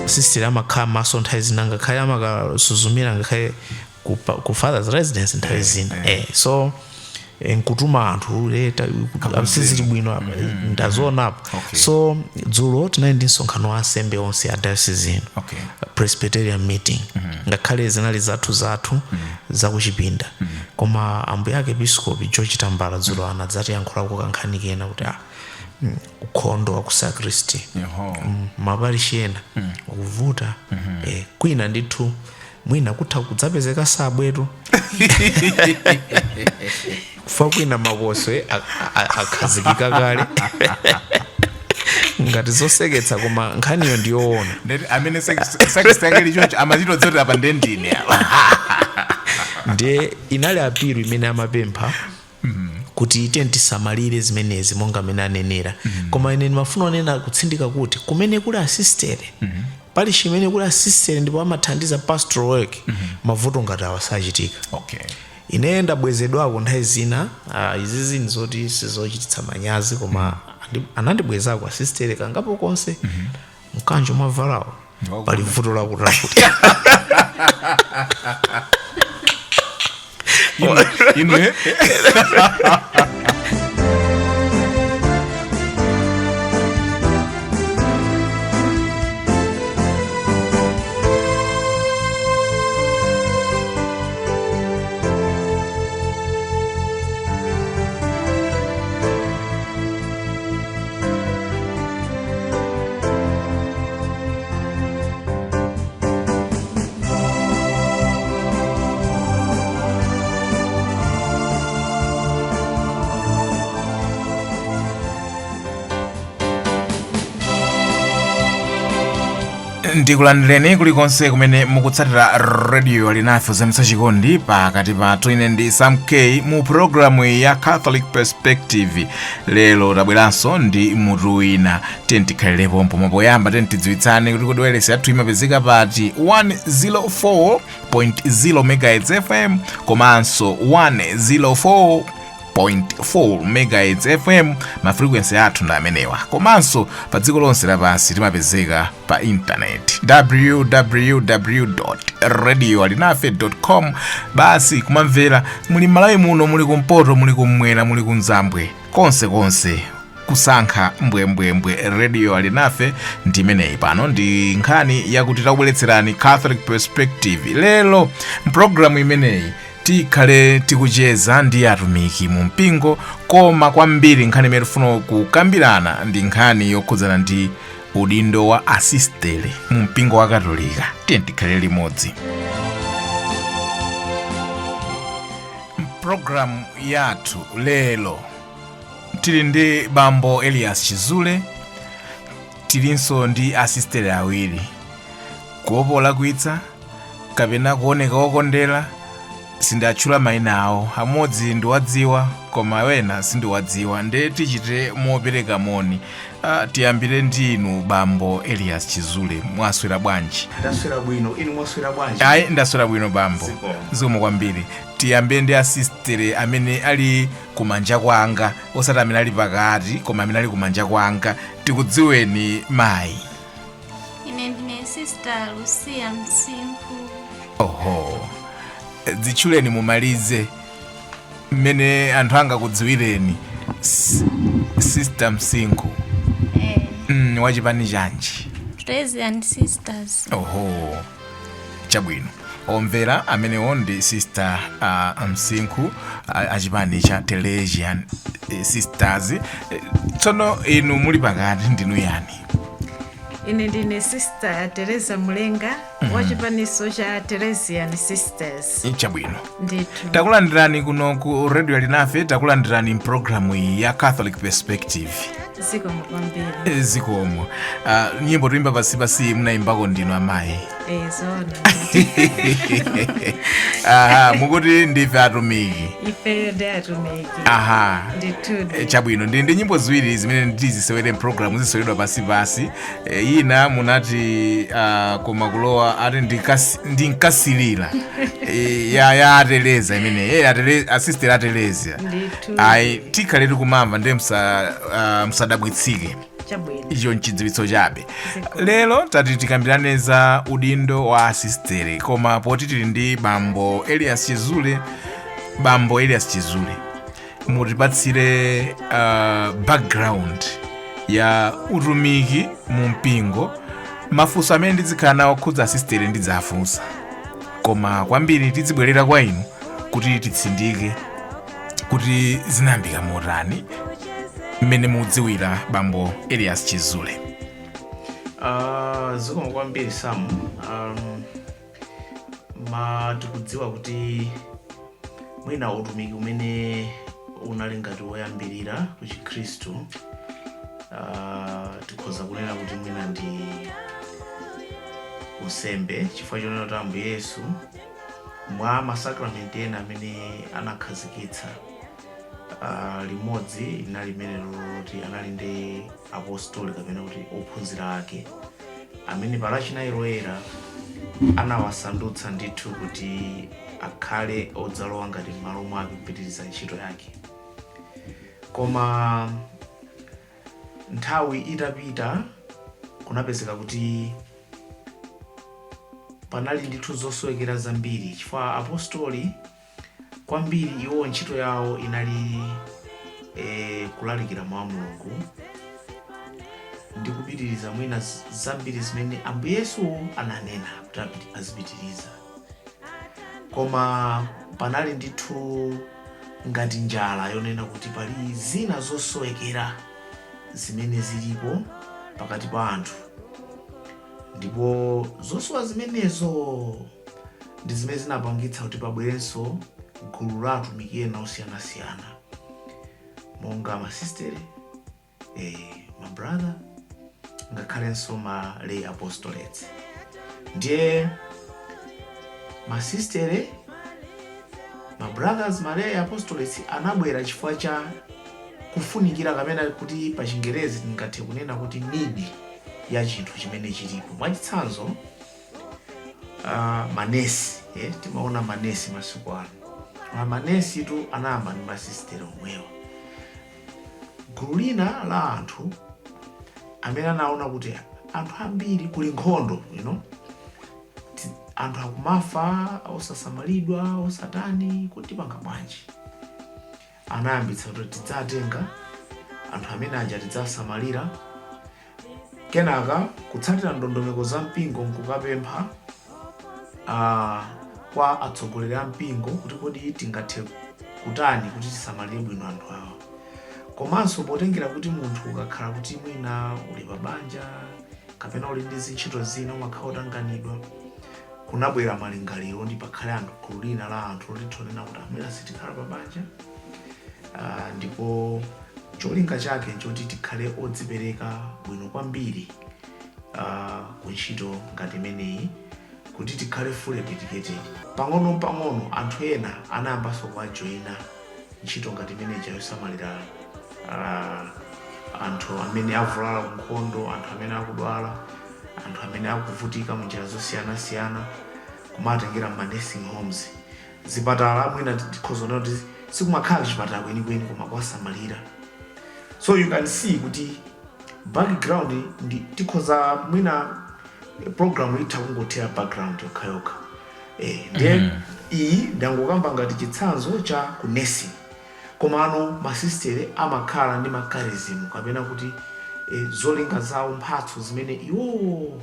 Sistere amakhala maso nthawi zina, ngakhale amakasuzumira ngakhale ku father's residence nthawi zina. So nkutuma anthu, sizili bwino apa, ndazionapo. So dzulo tinali ndi msonkhano wa ansembe onse a diocese ino, presbyterian meeting. Ngakhale zinali zathu zathu zakuchipinda, koma ambuye ake episcopi George Tambala dzulo anadzatiyankhulako kankhani kena kuti ukhondo wa ku sacristy maparishi ena ukuvuta. Kwina ndithu mwina kutha kudzapezeka sabwetu kufa, kwina makoswe akhazikika kale. Ngati zoseketsa, koma nkhaniyo ndiyoona. Ndeti amene sacristy yake ili choncho amachita dzoti apa ndendine apa. Ndiye inali appeal imene amapempha kuti tiye tisamalire zimenezi monga amene anenera. Koma ine ndimafuna onena kutsindika kuti kumene kuli asistere, pali chimene kuli asistere ndipo amathandiza pastoral work, mavuto ngati awa sachitika. Ine ndabwezedwako nthawi zina. Izi zinthu zoti sizochititsa manyazi, koma anandibwezako asistere kangapo konse: mkanjo mwavalawo pali vuto lakutakuti. Inu eh? Ndikulandireni kulikonse kumene mukutsatira Radio Alinafe, kuzamitsa chikondi pakati pathu. Ine ndi Sam K mu programu ya Catholic Perspective. Lero tabweranso ndi mutu wina, tikhalirepo pomwe. Poyamba tidziwitsane kuti kodi wailesi yathu imapezeka pati: 104.0 megahertz FM komanso 104 1.4 megahertz FM. Ma frequency athu ndi amenewa. Komanso pa dziko lonse lapansi timapezeka pa intaneti, www.radioalinafe.com. Basi, kumamvera muli Malawi muno, muli kumpoto, muli kummwera, muli kumzambwe, konse konse kusankha mbwembwembwe Radio Alinafe ndi imeneyi. Pano ndi nkhani yakuti takubweretserani Catholic Perspective. Lero mpulogalamu imeneyi tikhale tikucheza ndi atumiki mu mpingo, koma kwambiri nkhani imene tifuna kukambirana ndi nkhani yokhudzana ndi udindo wa asistere mu mpingo wa Katolika. Tiye tikhale limodzi. Mpulogalamu yathu lero tili ndi bambo Elias Chizule, tilinso ndi asistere awiri. Kuopa olakwitsa kapena kuoneka wokondera, sindatchula mayina awo. Amodzi ndiwadziwa, koma wena sindiwadziwa, nde tichite mopereka moni. Tiyambire ndi inu, bambo Elias Chizule. Mwaswera bwanji? Ndaswera bwino, inu mwaswera bwanji? Ayi, ndaswera bwino, bambo. Zikomo. Zikomo kwambiri. Tiyambe ndi asistere amene ali kumanja kwanga, osati amene ali pakati, koma amene ali kumanja kwanga. Tikudziweni, mayi. Ine ndine Sister Lucia Msinkhu. Oho, dzitchuleni mumalize mmene anthu angakudziwireni. Sister Msinkhu. Eh. Wachipani chanji? Teresian Sisters. Oho, chabwino. Omvera, amenewo ndi Sister Msinkhu, achipani cha Teresian Sisters. Tsono inu muli pakati ndinu yani? Ine ndine Sister Teresa Mulenga, wachipaniso cha Teresian Sisters. Chabwino. Ndithu. Takulandirani kuno ku Radio Alinafe, takulandirani mpulogalamu iyi ya Catholic Perspective. Zikomo kwambiri. Zikomo. Nyimbo tuimba pasipasi munayimbako ndinu, amayi? Eh, zona. Aha, mukuti ndife atumiki. Ifeyo ndi atumiki. Aha. Ndithudi. Chabwino, ndi nyimbo ziwiri zimene ndizisewere mpulogalamu ziseweredwa pasipasi. Ina munati koma kulowa ati ndinkasilira. Ya Ateleza imeneyi. Asistere Ateleza. Ndithu. Ayi, tikhale tikumamva, ndiye msadabwitsike. Chabwino. Icho nchidziwitso chabe. Lero tati tikambirane za udindo wa asistere, koma poti tili ndi bambo Elias Chizule, bambo Elias Chizule, mutipatsire background ya utumiki mu mpingo. Mafunso amene ndizikhala nawo okhudza asistere ndidzafunsa, koma kwambiri tizibwerera kwa inu kuti titsindike kuti zinayambika motani, mmene mudziwira, bambo Elias Chizule. Zikomo kwambiri, Sam. Ma tikudziwa kuti mwina utumiki umene unali ngati woyambirira ku Chikhristu, tikhoza kunena kuti mwina ndi unsembe, chifukwa chonena kuti Ambuye Yesu mwa masakramenti ena amene anakhazikitsa, limodzi linali limene loti anali ndi apostoli kapena kuti ophunzira ake amene pa Lachinayi Loyera anawasandutsa ndithu kuti akhale odzalowa ngati m'malo mwake kupitiriza ntchito yake. Koma nthawi itapita kunapezeka kuti panali ndithu zosowekera zambiri, chifukwa apostoli kwambiri iwo ntchito yawo inali kulalikira mawu a Mulungu ndi kupitiriza mwina zambiri zimene Ambuye Yesu ananena kuti azipitiriza. Koma panali ndithu ngati njala yonena kuti pali zina zosowekera zimene zilipo pakati pa anthu, ndipo zosowa zimenezo ndi zimene zinapangitsa kuti pabwerenso gulu la atumiki ena osiyanasiyana monga masistere, mabrother, ngakhalenso ma lay apostolates. Ndiye masistere, ma brothers, ma lay apostolates anabwera chifukwa cha kufunikira, kapena kuti pa Chingerezi tingathe kunena kuti need ya chinthu chimene chilipo. Mwachitsanzo, manesi, timaona manesi masiku ano. Manesi tu anayamba ndi masistere omwewa, gulu lina la anthu amene anaona kuti anthu ambiri kuli nkhondo, anthu akumafa osasamalidwa, osatani, kuti panga bwanji. Anayambitsa kuti tidzatenga anthu amene aja, tidzasamalira. Kenaka kutsatira ndondomeko za mpingo nkukapempha kwa atsogoleri a mpingo kuti kodi tingathe kutani kuti tisamalire bwino anthu awa. Komanso potengera kuti munthu ukakhala kuti mwina uli pa banja kapena uli ndi zintchito zina, umakhala utanganidwa, kunabwera malingaliro ndi pakhale anthu, gulu lina la anthu loti kuti amene sitikhala pa banja, ndipo cholinga chake nchoti tikhale odzipereka bwino kwambiri ku ntchito ngati imeneyi, kuti tikhale fully dedicated. Pang'ono pang'ono anthu ena anayambanso kuwajoyina ntchito ngati imeneyi yosamalira anthu amene avulala ku nkhondo, anthu amene akudwala, anthu amene akuvutika munjira zosiyanasiyana, kumatengera ma nursing homes, zipatala. Mwina tikhoza kunena kuti sikumakhala chipatala kwenikweni, koma kuwasamalira. So you can see kuti background ndi tikhoza mwina program itha kungothera background yokhayokha. Ndiye iyi ndangokamba ngati chitsanzo cha ku nursing. Komano masistere amakhala ndi ma charism, kapena kuti zolinga zawo, mphatso zimene iwo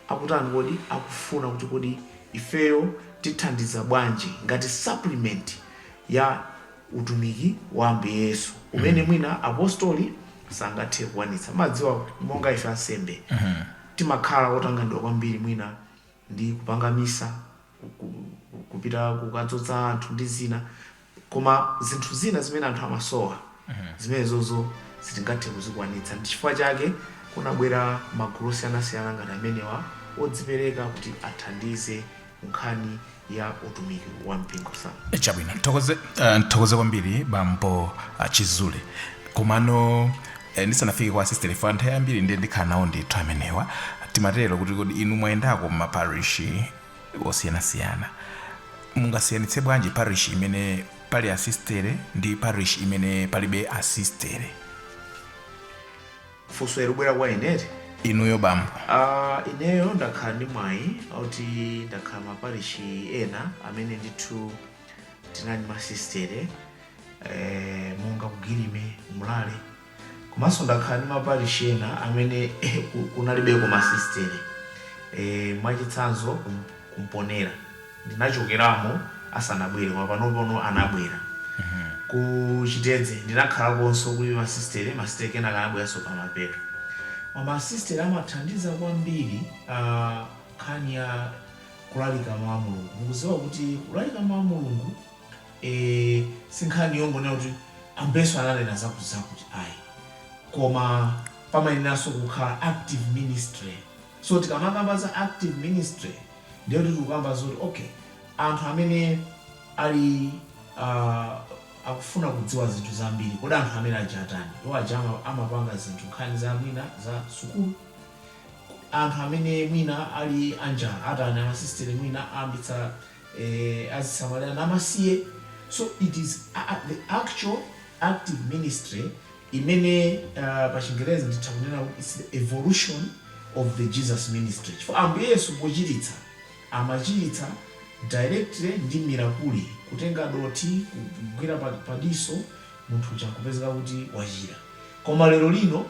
akutani, kodi akufuna kuti kodi ifeyo tithandiza bwanji ngati supplement ya utumiki wa Ambuye Yesu umene mwina apostoli sangathe kukwanitsa. Madziwa monga ife ansembe timakhala otanganidwa kwambiri mwina ndi kupanga misa, kupita kukadzodza anthu ndi zina, koma zinthu zina zimene anthu amasowa zimenezozo sitingathe kuzikwanitsa. Ndi chifukwa chake kunabwera magulu osiyanasiyana ngati amenewa odzipereka kuti athandize nkhani ya utumiki wa mpingo sa. Chabwino, nthokoze kwambiri, bambo Chizule. Komano ndisanafike kwa Sister Fanta, nthawi yambiri ndiye ndikhala nawo ndithu amenewa. Timatero kuti kodi inu mwayendako m'maparishi osiyanasiyana, mungasiyanitse bwanji parish imene pali asistere ndi parish imene palibe asistere? Funso likubwera kwa ineti? Inuyo, bambo. Ineyo ndakhala ndi mwayi oti ndakhala maparishi ena amene ndithu tinali masistere, monga kugirime, Mulale, komanso ndakhala ndi maparishi ena amene kunalibeko masistere. Mwachitsanzo kumponera ndinachokeramo asanabwere, koma panopono anabwera. Ku Chitedze ndinakhalakonso kuli masistere, masistere kenaka anabweranso pamapeto. Masistere amathandiza kwambiri nkhani ya kulalika mawu a Mulungu. Mukudziwa kuti kulalika mawu a Mulungu si nkhani yongonena kuti ambeso ananena zakuti zakuti, ayi, koma pamayeneranso kukhala active ministry. So tikamakamba za active ministry, ndiye kuti tikukamba zoti, okay, anthu amene ali akufuna kudziwa zinthu zambiri, kodi anthu amene aja atani? Iwo aja amapanga zinthu, nkhani za mwina za sukulu. Anthu amene mwina ali anjala atani? Amasistere mwina ayambitsa azisamalira namasiye. So it is the actual active ministry imene pa Chingerezi nditha kunena kuti it's the evolution of the Jesus ministry, chifukwa Ambuye Yesu pochiritsa amachiritsa directly ndi miracle, kutenga dothi kugwira padiso munthu uja nkupezeka kuti wachira. Koma lero lino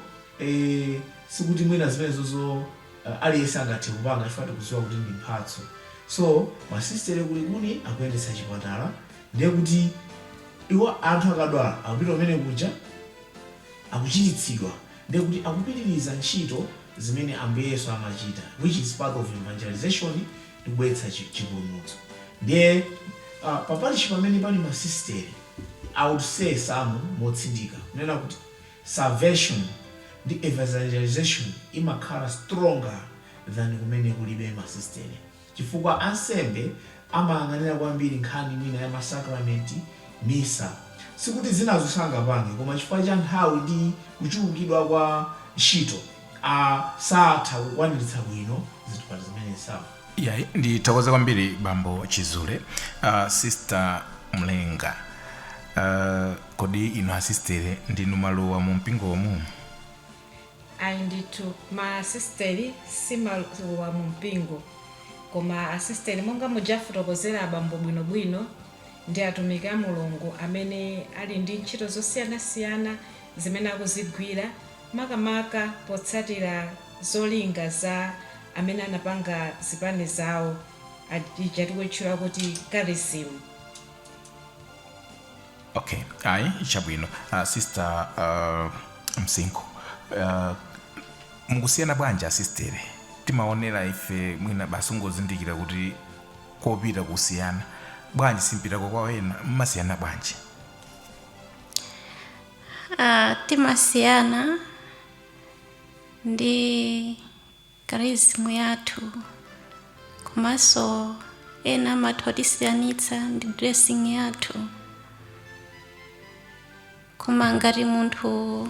sikuti mwina zimenezozo aliyense angathe kupanga, chifukwa tikudziwa kuti ndi mphatso. So masistere kulikuni akuyendetsa chipatala, ndiye kuti iwo anthu akadwala akupita kumene kuja, akuchiritsidwa, ndiye kuti akupitiriza ntchito zimene Ambuye Yesu amachita, which is part of evangelization ndi kubweretsa chipulumutso. Ndiye paparishi pamene pali masistere, I would say some motsindika kunena kuti salvation ndi evangelization imakhala stronger than kumene kulibe masistere, chifukwa ansembe amayang'anira kwambiri nkhani mwina ya masakramenti, misa. Sikuti zinazo sangapange, koma chifukwa cha nthawi ndi kuchulukidwa kwa ntchito satha kukwaniritsa bwino zinthu pati zimene sawa. Yayi, ndithokoze kwambiri, bambo Chizule. Sister Mlenga, kodi inu asistere ndinu maluwa mu mpingomu? Ayi ndithu, masisteri si maluwa mu mpingo, koma asisteri, monga mujafotokozera abambo bwinobwino, ndi atumiki a Mulungu amene ali ndi ntchito zosiyanasiyana zimene akuzigwira, makamaka potsatira zolinga za amene anapanga zipani zawo, ija tikuyitchula kuti charism. Okay, ayi, chabwino. Sister Msinkhu, mukusiyana bwanji asistere? Timaonera ife mwina basi ungozindikira kuti kopita kusiyana bwanji, simpitako kwa ena, mmasiyana bwanji? Timasiyana ndi charism yathu, komanso ena amatha kutisiyanitsa ndi dressing yathu. Koma ngati munthu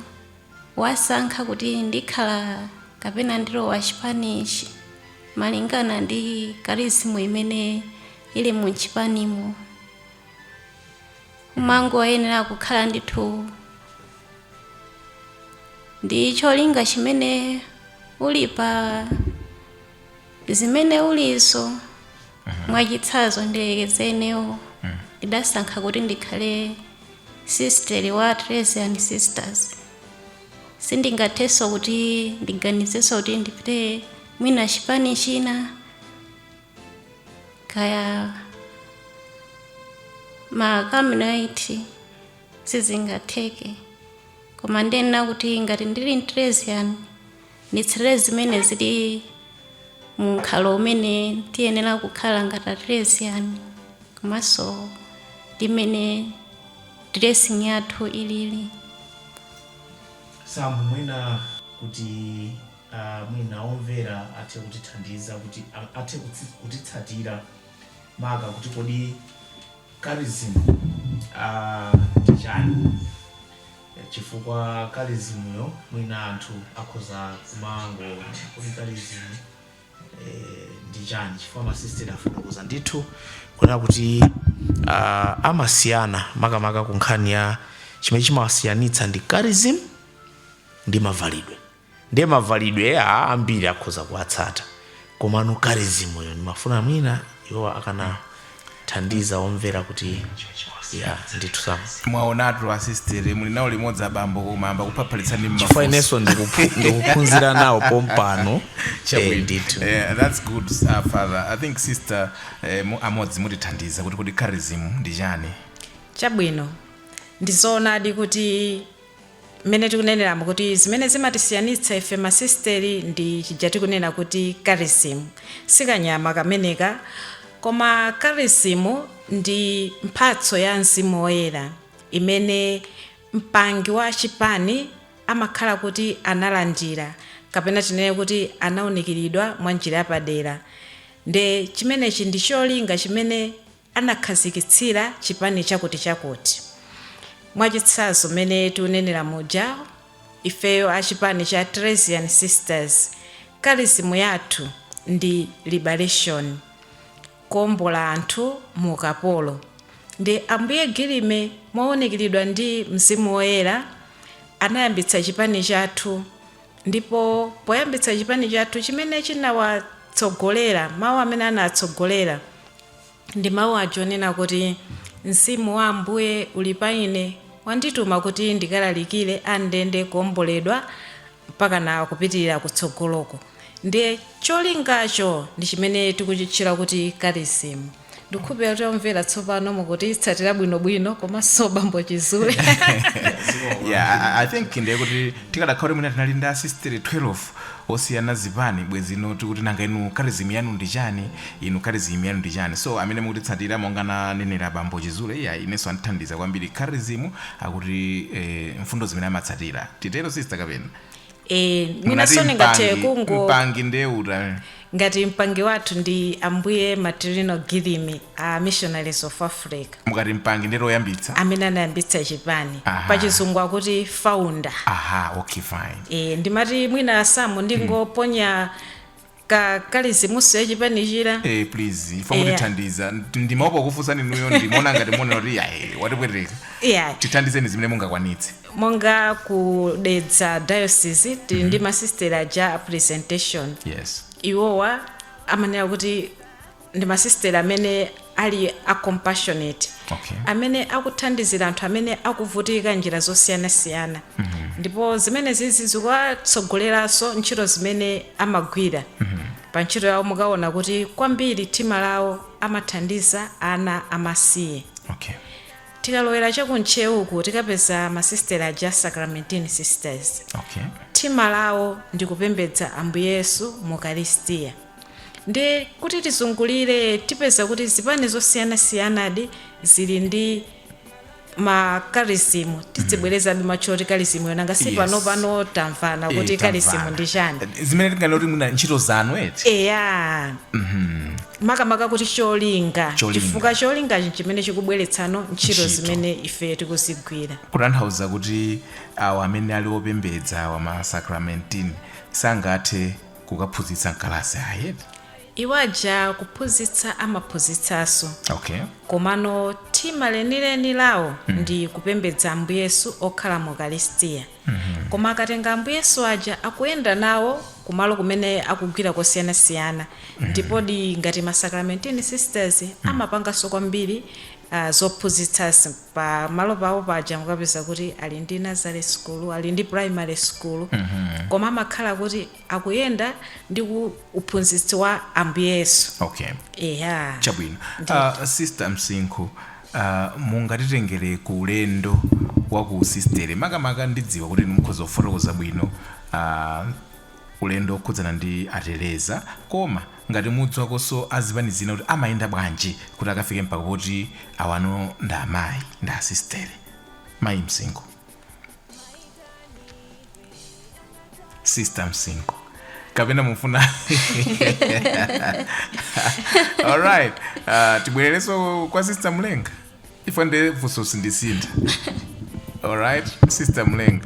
wasankha kuti ndikhala kapena ndilowa chipanichi malingana ndi charism imene ili mu chipanimo, umangoyenera kukhala ndithu ndi cholinga chimene uli pa zimene ulizo. Mwachitsanzo, ndilekezenewo, ndidasankha kuti ndikhale sister wa Teresian Sisters. Sindingathenso kuti ndiganizenso kuti ndipite mwina chipani china, kaya ma Carmelite, sizingatheke. Koma ndiyenera kuti ngati ndili Teresian, nditsatire zimene zili mu mkhalo umene tiyenera kukhala ngati Teresian, komanso ndimene dressing yathu ilili. Samu, mwina kuti mwina omvera athe kutithandiza kuti athe kutitsatira maka kuti kodi charism ndi chani, chifukwa charismyo mwina anthu akhoza kumango kuti charism ndi chani, chifukwa masisteri afotokoza ndithu kunena kuti amasiyana makamaka ku nkhani ya chimene chimawasiyanitsa ndi charism ndi mavalidwe. Ndiye mavalidwe a ambiri akhoza kuwatsata, komano charism yo ndimafuna mwina iwo akanathandiza omvera kuti ya ndithu sama. Mwaonatu asistere, muli nawo limodzi abambo kumamba kuphaphalitsa ndi Chifukwa inenso ndikuphunzira nawo pompano. Chabwino. Ndithu. That's good, father. I think sister amodzi mutithandiza kuti charism ndi chani? Chabwino, ndizoonadi kuti mmene tikuneneramo kuti zimene zimatisiyanitsa ife masisteri ndi chija tikunena kuti charism. Sikanyama kameneka, koma charism ndi mphatso ya Mzimu Woyera imene mpangi wa chipani amakhala kuti analandira, kapena tinene kuti anawunikiridwa mwa njira yapadera. Nde chimenechi ndi cholinga chimene anakhazikitsira chipani chakuti chakuti. Mwachitsanzo, mmene tikunenera muja, ifeyo achipani cha Teresian Sisters, charism yathu ndi liberation, kuwombola anthu mu ukapolo. Ndi Ambuye Gilime, mowunikiridwa ndi Mzimu Woyera, anayambitsa chipani chathu. Ndipo poyambitsa chipani chathu, chimene chinawatsogolera, mawu amene anatsogolera ndi mawu aja onena kuti, "Mzimu wa Ambuye uli pa ine, wandituma kuti ndikalalikire andende kuwomboledwa," mpaka na kupitirira kutsogoloko. Ndiye cholingacho ndi chimene tikuchitchera kuti charism. Ndikukhulupirira kuti omvera tsopano mukutitsatira bwinobwino, komanso bambo Chizule. Yeah, I think ndiye kuti tikadakhala kuti mwina tinali ndi asistere 12 osiyana zipani, bwezino tikuti, "Nanga inu charism yanu ndi chani? Inu charism yanu ndi chani?" So amene mukutitsatira, monga nanenera bambo Chizule, iya, inenso andithandiza kwambiri. Charism akuti mfundo zimene amatsatira. Titero, sister, kapena? Mwinanso ndingathe kungo Mpangi ndeuta. Ngati mpangi wathu ndi Ambuye Martino Gilimi a Missionaries of Africa. Mukati mpangi, ndero oyambitsa? Amene anayambitsa chipani. Aha. Pachizungu akuti founder. Aha, okay, fine. Ndimati mwina samu ndingoponya ka charismso yachipani chira. Please, ifo mutithandiza. Ndimaopa kufunsani inuyo, ndimaona ngati muonera kuti yayi, watipweteka. Tithandizeni zimene mungakwanitse. Monga kudedza diocese, tili ndi masistera aja Presentation. Iwowa amanena kuti ndi masistera amene ali a compassionate, amene akuthandizira anthu amene akuvutika njira zosiyanasiyana. Ndipo zimene zizi zikuwatsogoleranso ntchito zimene amagwira. Pa ntchito yawo mukaona kuti kwambiri thima lawo amathandiza ana amasiye. Tikalowera chakuntcheuku, tikapeza masistera aja Sacramentine Sisters. Thima lawo ndi kupembedza Ambuye Yesu mu Ukaristiya. Ndi kuti tizungulire, tipeza kuti zipani zosiyanasiyanadi zili ndi ma charism. Tizibwerezabe matchoti charism yonanga si pano pano tamvana kuti charism Tamvana. ndi chani. Zimene tinganena kuti mwina ntchito zanu, eti? Eya, makamaka kuti cholinga. Cholinga. Chifukwa cholingachi chimene chikubweretsano ntchito Ntchito. zimene ife tikuzigwira. Kutanthauza kuti awa amene ali opembedza, awa ma Sacramentine, sangathe kukaphunzitsa mkalasi ayi? Iwaja kuphunzitsa amaphunzitsanso, komano thima lenileni lawo ndi kupembedza Ambuye Yesu okhala mu Ukaristiya. Koma akatenga Ambuye Yesu aja, akuyenda nawo kumalo kumene akugwira kosiyanasiyana. Ndipodi ngati ma Sacramentine Sisters amapanganso kwambiri zophunzitsanso pamalo pawo paja. Mukapeza kuti ali ndi nursery school, ali ndi primary school, koma amakhala kuti akuyenda ndi ku uphunzitsi wa Ambuye Yesu. Eya. Chabwino. Sister Msinkhu, mungatitengere ku ulendo wa ku sistere? Makamaka ndidziwa kuti inu mukhoza kufotokoza bwino ulendo okhudzana ndi Atereza, koma ngati mudziwakonso azipani zina kuti amayenda bwanji kuti akafike mpaka poti awano ndi amayi, ndi asistere. Mayi Msinkhu, Sister Msinkhu, kapena mufuna? Alright, tibwererenso kwa Sister Mlenga ifo ndi funso sindisintha. Alright, Sister Mlenga,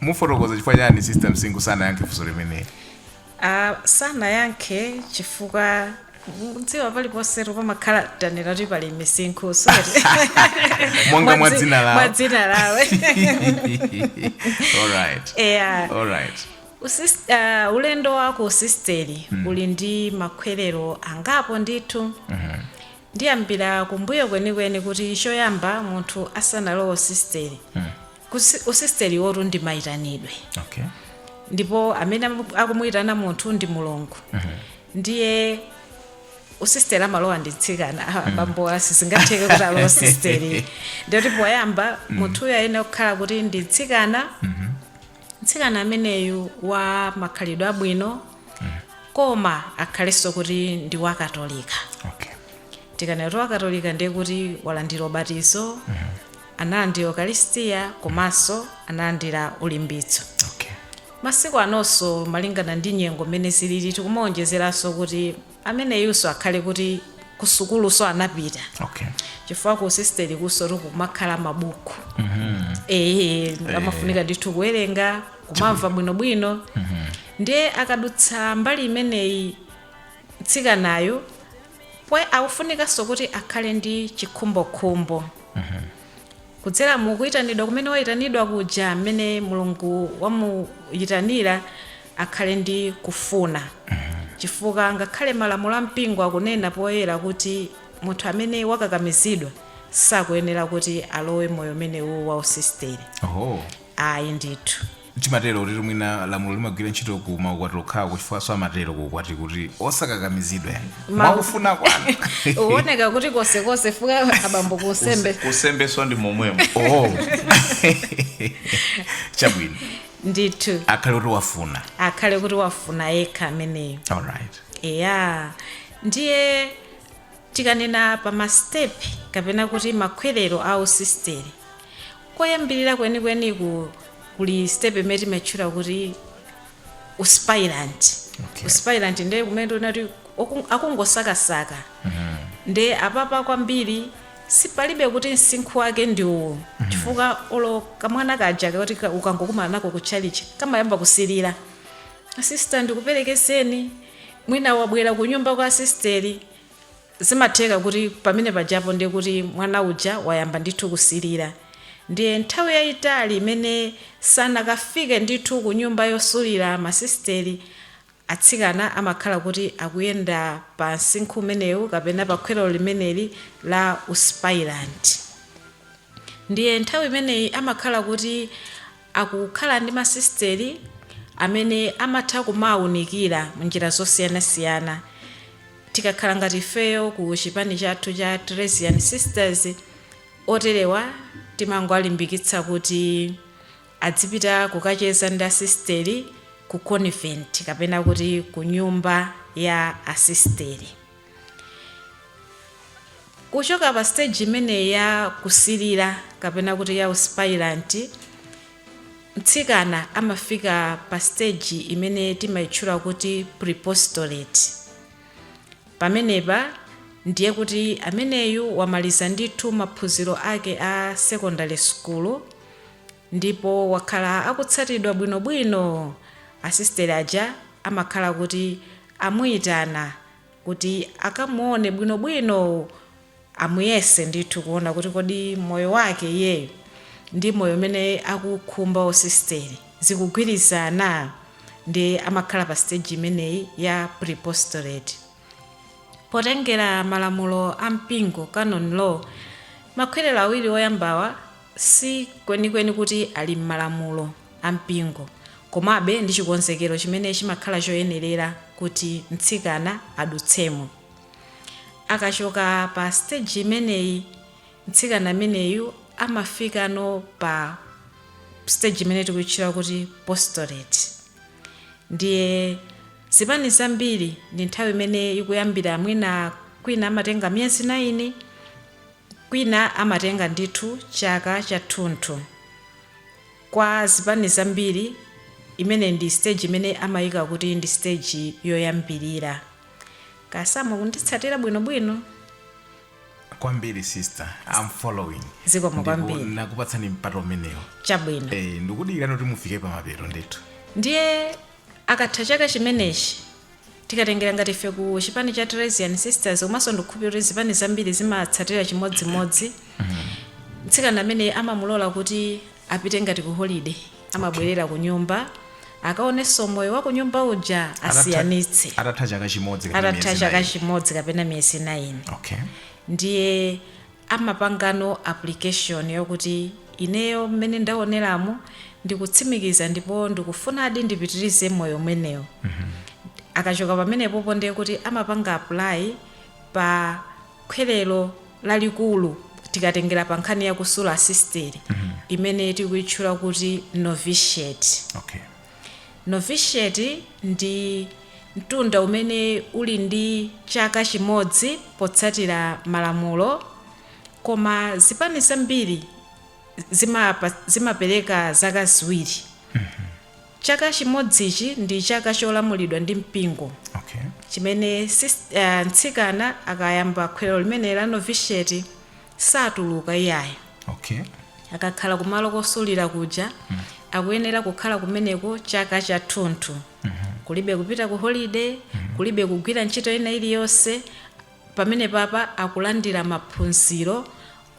mufotokoza chifukwa chani Sister Msinkhu sanayankhe funso limeneli? Sanayankhe chifukwa mudziwa paliponsetu pamakhala tanena kuti pali misinkhu, so Monga mwa dzina lawo. Mwa dzina lawo. Alright. Eya. Alright. Ulendo wako usisteri uli ndi makhwerero angapo ndithu. Ndiyambira kumbuyo kwenikweni kuti choyamba munthu asanalowe usisteri, usisteri wotu ndi mayitanidwe. Ndipo amene akumuyitana munthu ndi Mulungu. Ndiye usisteri amalowa ndi mtsikana, abambo asizingatheke kuti alowe usisteri. Ndiyoti poyamba munthuyo ayenera kukhala kuti ndi mtsikana, mtsikana ameneyu wa makhalidwe abwino, koma akhalenso kuti ndi wakatolika. Tikanena kuti wakatolika, ndiye kuti walandira ubatizo, analandira ukaristiya, komanso analandira ulimbitso. Masiku anonso, malingana ndi nyengo mmene zilili, tikumaonjezeranso kuti ameneyunso akhale kuti kusukuluso anapita, chifukwa ku sisteri kuso tikumakhala mabuku, amafunika ndithu kuwerenga, kumamva bwinobwino. Ndiye akadutsa mbali imeneyi mtsikanayo, pwe akufunikanso kuti akhale ndi chikhumbokhumbo kudzera mu kuyitanidwa kumene wayitanidwa kuja, mmene Mulungu wamuyitanira, akhale ndi kufuna, chifukwa ngakhale malamulo a mpingo akunena poyera kuti munthu amene wakakamizidwa sakuyenera kuti alowe moyo umenewu wa usisteri. Ayi ndithu. Chimatero kuti mwina lamulo limagwira ntchito ku maukwati okhawo, chifukwa so amatero kuukwati kuti osakakamizidwa, mwakufuna kwanu. Uoneka kuti konsekonse fuka abambo kusembe. Kusembeso ndi momwemo. Oh, chabwino. Ndithu. Akhale kuti wafuna. Akhale kuti wafuna yekha ameneyo. Alright. Eya, ndiye tikanena pa mastepi kapena kuti makhwerero a usisteri, koyambirira kwenikweni kuli step imene timatchula kuti uspirant. Uspirant ndiye kumene tinati akungosakasaka. Ndiye apapa kwambiri sipalibe kuti msinkhu wake ndi uwu, chifukwa olo kamwana kaja kuti ukangokumana nako ku chalichi kamayamba kusilira, "Asista, ndikuperekezeni." Mwina wabwera ku nyumba kwa asisteri, zimatheka kuti pamene pajapo ndiye kuti mwana uja wayamba ndithu kusilira. Ndiye nthawi yayitali imene sanakafike ndithu ku nyumba yosulira masisteri, atsikana amakhala kuti akuyenda pa msinkhu umenewu kapena pa khwerero limeneli la uspirant. Ndiye nthawi imeneyi amakhala kuti akukhala ndi masisteri amene amatha kumawunikira munjira zosiyanasiyana. Tikakhala ngati ifeyo ku chipani chathu cha Teresian Sisters, oterewa timangowalimbikitsa kuti adzipita kukacheza ndi asisteri ku convent kapena kuti ku nyumba ya asisteri. Kuchoka pa stage imeneyi ya kusilira kapena kuti ya uspirant, mtsikana amafika pa stage imene timayitchula kuti prepostolate. Pamenepa ndiye kuti ameneyu wamaliza ndithu maphunziro ake a secondary school, ndipo wakhala akutsatidwa bwinobwino. Asisteri aja amakhala kuti amuyitana kuti akamuone bwinobwino, amuyese ndithu kuona kuti kodi moyo wake iyeyo ndi moyo umene akukhumba usisteri zikugwirizana. Ndi amakhala pa stage imeneyi ya prepostolate. Potengera malamulo a mpingo, canon law, makhwerero awiri oyambawa si kwenikweni kuti ali m'malamulo a mpingo, komabe ndi chikonzekero chimene chimakhala choyenerera kuti mtsikana adutsemo. Akachoka pa stage imeneyi, mtsikana ameneyu amafikano pa stage imene tikuyitchula kuti postolate. Ndiye zipani zambiri ndi nthawi imene ikuyambira, mwina kwina amatenga miyezi 9, kwina amatenga ndithu chaka chathunthu. Kwa zipani zambiri imene ndi stage imene amayika kuti ndi stage yoyambirira. Kasamo kunditsatira bwinobwino? Kwambiri, sister, I'm following. Zikomo Ndipo kwambiri. Nakupatsani mpata umenewo. Chabwino. Ndikudikirani kuti mufike pamapeto ndithu. Ndiye akatha chaka chimenechi, tikatengera ngati ife ku chipani cha Teresian Sisters, komanso ndikukhulupirira kuti zipani zambiri zimatsatira chimodzimodzi, mtsikana amene amamulola kuti apite ngati ku holiday, amabwerera ku nyumba. Akaonenso moyo wa kunyumba uja, asiyanitse. Atatha chaka chimodzi kapena Atatha miyezi chaka 9. chimodzi kapena miyezi 9. Ndiye amapangano application yokuti ineyo mmene ndaoneramo ndikutsimikiza ndipo ndikufunadi ndipitirize moyo umenewo. Akachoka pamenepopo, ndiye kuti amapanga apply pa khwerero lalikulu, tikatengera pa nkhani yakusula asisteri, imene tikuyitchula kuti novitiate. Novitiate ndi mtunda umene uli ndi chaka chimodzi potsatira malamulo, koma zipani zambiri zimapereka zaka 2. Chaka chimodzichi ndi chaka cholamulidwa ndi mpingo, chimene mtsikana akayamba khwerero limene la novitiate satuluka iyayo. Akakhala kumalo kosulira kuja, akuyenera kukhala kumeneko chaka chathunthu. Kulibe kupita ku holiday, kulibe kugwira ntchito ina iliyonse. Pamene papa akulandira maphunziro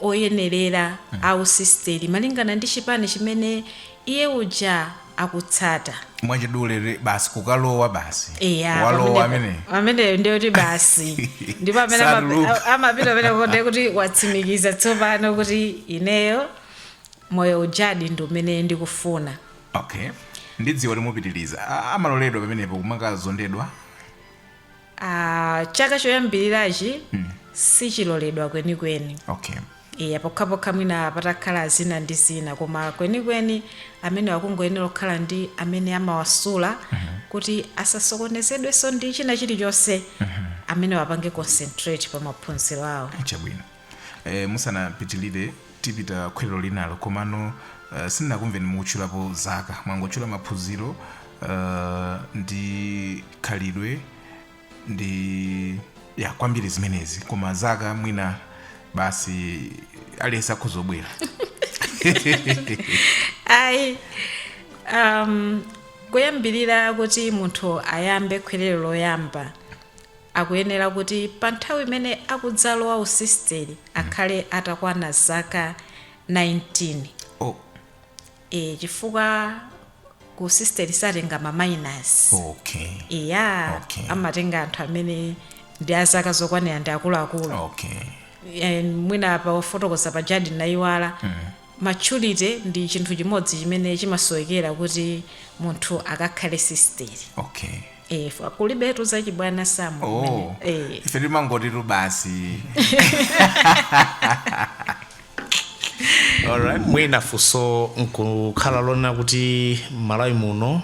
oyenerera a usisteri malingana ndi chipani chimene iye uja akutsata. Mwachidule, basi, kukalowa basi. Eya. Walowa amene. Amene ndiye kuti basi, ndipo amene Satuluka. amapita pamenepo ndiye kuti watsimikiza tsopano kuti ineyo moyo ujadi ndi umene ndikufuna. Okay, ndidziwa timupitiriza. Amaloledwa pamenepo kumakazondedwa? Ah, chaka choyambirirachi sichiloledwa kwenikweni. Iya, pokhapokha mwina patakhala zina ndi zina, koma kwenikweni amene akungoyenera kukhala ndi amene amawasula kuti asasokonezedwenso ndi china chilichonse, amene wapange concentrate pa maphunziro awo. Chabwino. Musanapitilire, tipita khwerero linalo, komano sindinakumveni mukutchulapo zaka. Mwangotchula maphunziro ndi khalidwe ndi ya kwambiri zimenezi, koma zaka mwina basi aliyense akhozobwera? Ayi, kuyambirira kuti munthu ayambe khwerero loyamba, akuyenera kuti pa nthawi imene akudzalowa usisteri akhale atakwana zaka 19. Oh. E, chifukwa ku sisteri satenga ma minors. Iya. Amatenga anthu amene ndi azaka zokwanira, ndi akuluakulu. Mwina pa ofotokoza pajadi nayiwala, maturity ndi chinthu chimodzi chimene chimasowekera kuti munthu akakhale sisteri. E, kulibetu zachibwana samu. Oh. E. Ife timangotitu basi, alright. Mwina funso nkukhala lonena kuti m'Malawi muno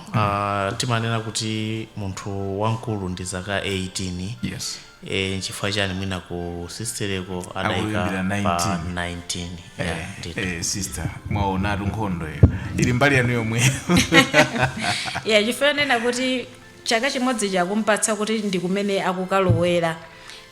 timanena kuti munthu wamkulu ndi zaka 18. Nchifukwa chani mwina ku sistereko adayika Akuyambira pa 19? 19? Yeah, ndithu. Sister, mwaonatu nkhondo iyo ili mbali yanu yomwe. Yeah, chifukwa nena kuti chaka chimodzi chakumpatsa kuti ndi kumene akukalowera,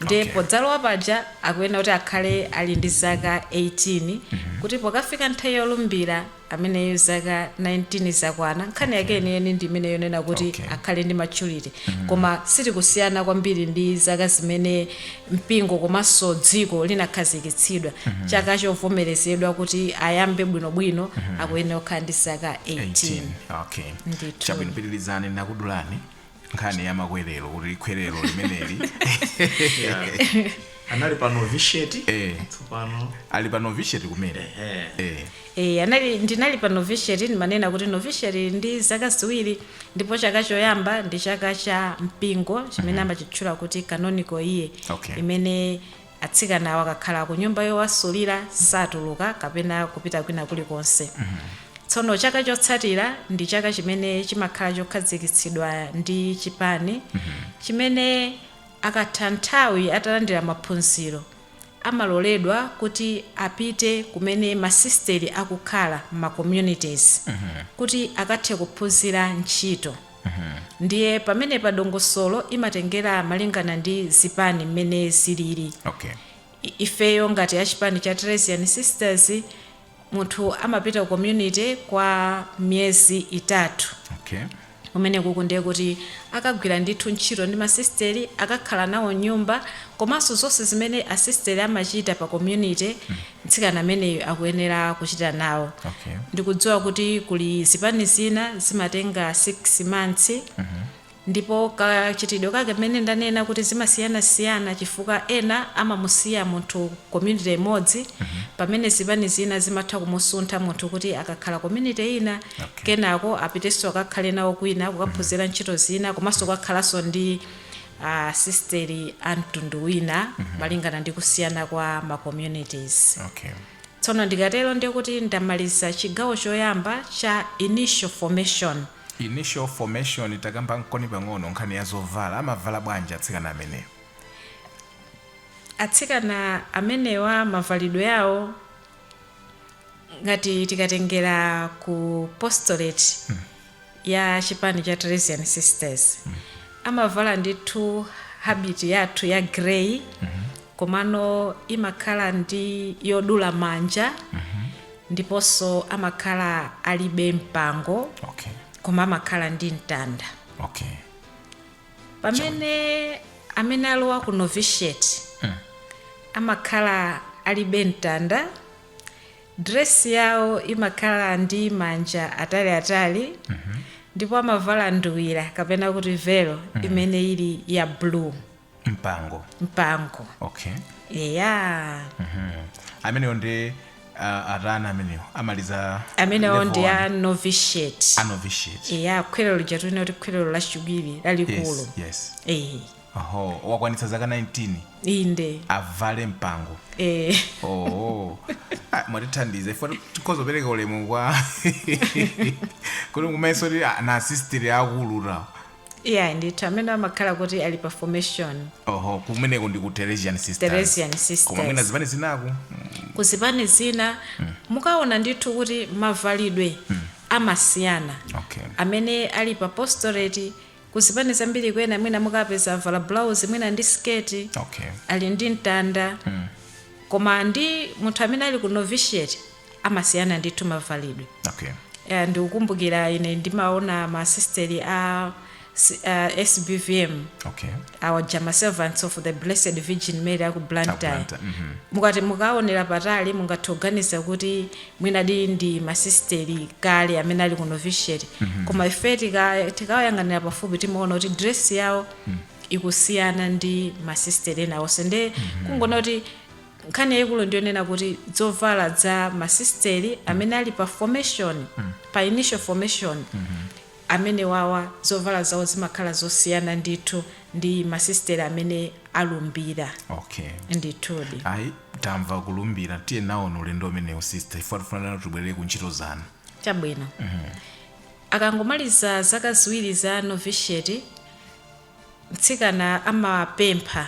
ndiye podzalowa paja akuyenera kuti akhale ali ndi zaka 18, kuti pokafika nthawi yolumbira ameneyo zaka 19 zakwana. Nkhani yake yeniyeni ndi imene yonena kuti akhale ndi maturity, koma sitikusiyana kwambiri ndi zaka zimene mpingo komanso dziko linakhazikitsidwa. Chaka chovomerezedwa kuti ayambe bwinobwino akuyenera kukhala ndi zaka 18. 18, okay. Ndithu. Chabwino, pitirizani, nakudulani nkhani ya makwerero, kuti khwerero limeneli. Anali pa novitiate. Tsopano Ali pa novitiate kumene. E, anali ndinali pa novitiate. Ndimanena kuti novitiate ndi zaka 2, ndipo chaka choyamba ndi chaka cha mpingo chimene amachitchula kuti canonical year, imene atsikana akakhala ku nyumba yowasulira satuluka kapena kupita kwina kulikonse. Tsono chaka chotsatira ndi chaka chimene chimakhala chokhazikitsidwa ndi chipani, chimene akatha nthawi atalandira maphunziro amaloledwa kuti apite kumene masisteri akukhala, ma communities, kuti akathe kuphunzira ntchito. Ndiye pamene padongosolo imatengera malingana ndi zipani mmene zilili. Ifeyo ngati achipani cha Teresian Sisters, munthu amapita ku community kwa miyezi 3. Kumene kuku ndiye kuti akagwira ndithu ntchito ndi masisteri, akakhala nawo nyumba, komanso zonse zimene asisteri amachita pa community, mtsikana ameneyo akuyenera kuchita nawo. Ndikudziwa kuti kuli zipani zina zimatenga 6 months, ndipo kachitidwe kake mmene ndanena kuti zimasiyanasiyana, chifukwa ena amamusiya munthu community imodzi, pamene zipani zina zimatha kumusuntha munthu kuti akakhala community ina, kenako apitenso akakhale nawo kwina kukaphunzira ntchito zina, komanso kukakhalanso ndi sisteri a mtundu wina, malingana ndi kusiyana kwa ma communities. Tsono ndikatero ndiye kuti ndamaliza chigawo choyamba cha initial formation. Initial formation, takamba nkoni pang'ono nkhani ya zovala. Amavala bwanji atsikana amenewo? Atsikana amenewa mavalidwe awo, ngati tikatengera ku postulate ya chipani cha Teresian Sisters, amavala ndithu habit yathu ya grey, komano imakhala ndi yodula manja, ndiponso amakhala alibe mpango, koma amakhala ndi mtanda. Pamene amene alowa ku novitiate amakhala alibe mtanda, dress yawo imakhala ndi manja ataliatali, ndipo amavala nduwira kapena kuti velo imene ili ya blue. Mpango. Mpango. Eya. Amenewo ndi atana amenewo amaliza Amenewo level ndi one. A novitiate. A novitiate. Eya, khwerero lija tunena kuti khwerero lachiwiri lalikulu. Yes. Oho, wakwanitsa zaka 19. Inde. Avale mpango. Eh. Oh, ah, mwatithandiza ifo tikhoza kupereka ulemu kwa kuti kumaso ti na asisteri akulu ta. Iya ndithu, amene amakhala kuti ali pa formation. Oho, kumeneko ndi ku Teresian Sisters. Teresian Sisters. Koma mwina zipani zinaku Kuzipani zina mukaona ndithu kuti mavalidwe amasiyana. Amene ali pa postulate, kuzipani zambiri kwena mwina mukapeza avala blouse mwina ndi sketi, ali ndi mtanda, koma ndi munthu amene ali ku novitiate amasiyana ndithu mavalidwe. Ndikukumbukira ine ndimaona masisteri a SBVM, our Jama Servants of the Blessed Virgin Mary aku Blantyre. Blantyre. Mukati mukaonera patali mungathe kuganiza kuti mwinadi ndi masisteri kale amene ali ku novitiate, koma ife tikawayang'anira pafupi timaona kuti dress yawo ikusiyana ndi masisteri ena onse. Nde kungoona kuti nkhani yayikulu ndiyonena kuti zovala za masisteri amene ali pa formation, pa initial formation, amene wawa zovala zawo zimakhala zosiyana ndithu ndi masisteri amene alumbira. Ndithudi. Ayi, tamva kulumbira. Tiye nawo ulendo umenewu, sister, ifo tifuna tibwerere ku ntchito zanu. Chabwino. Akangomaliza zaka 2 za novitiate, mtsikana amapempha,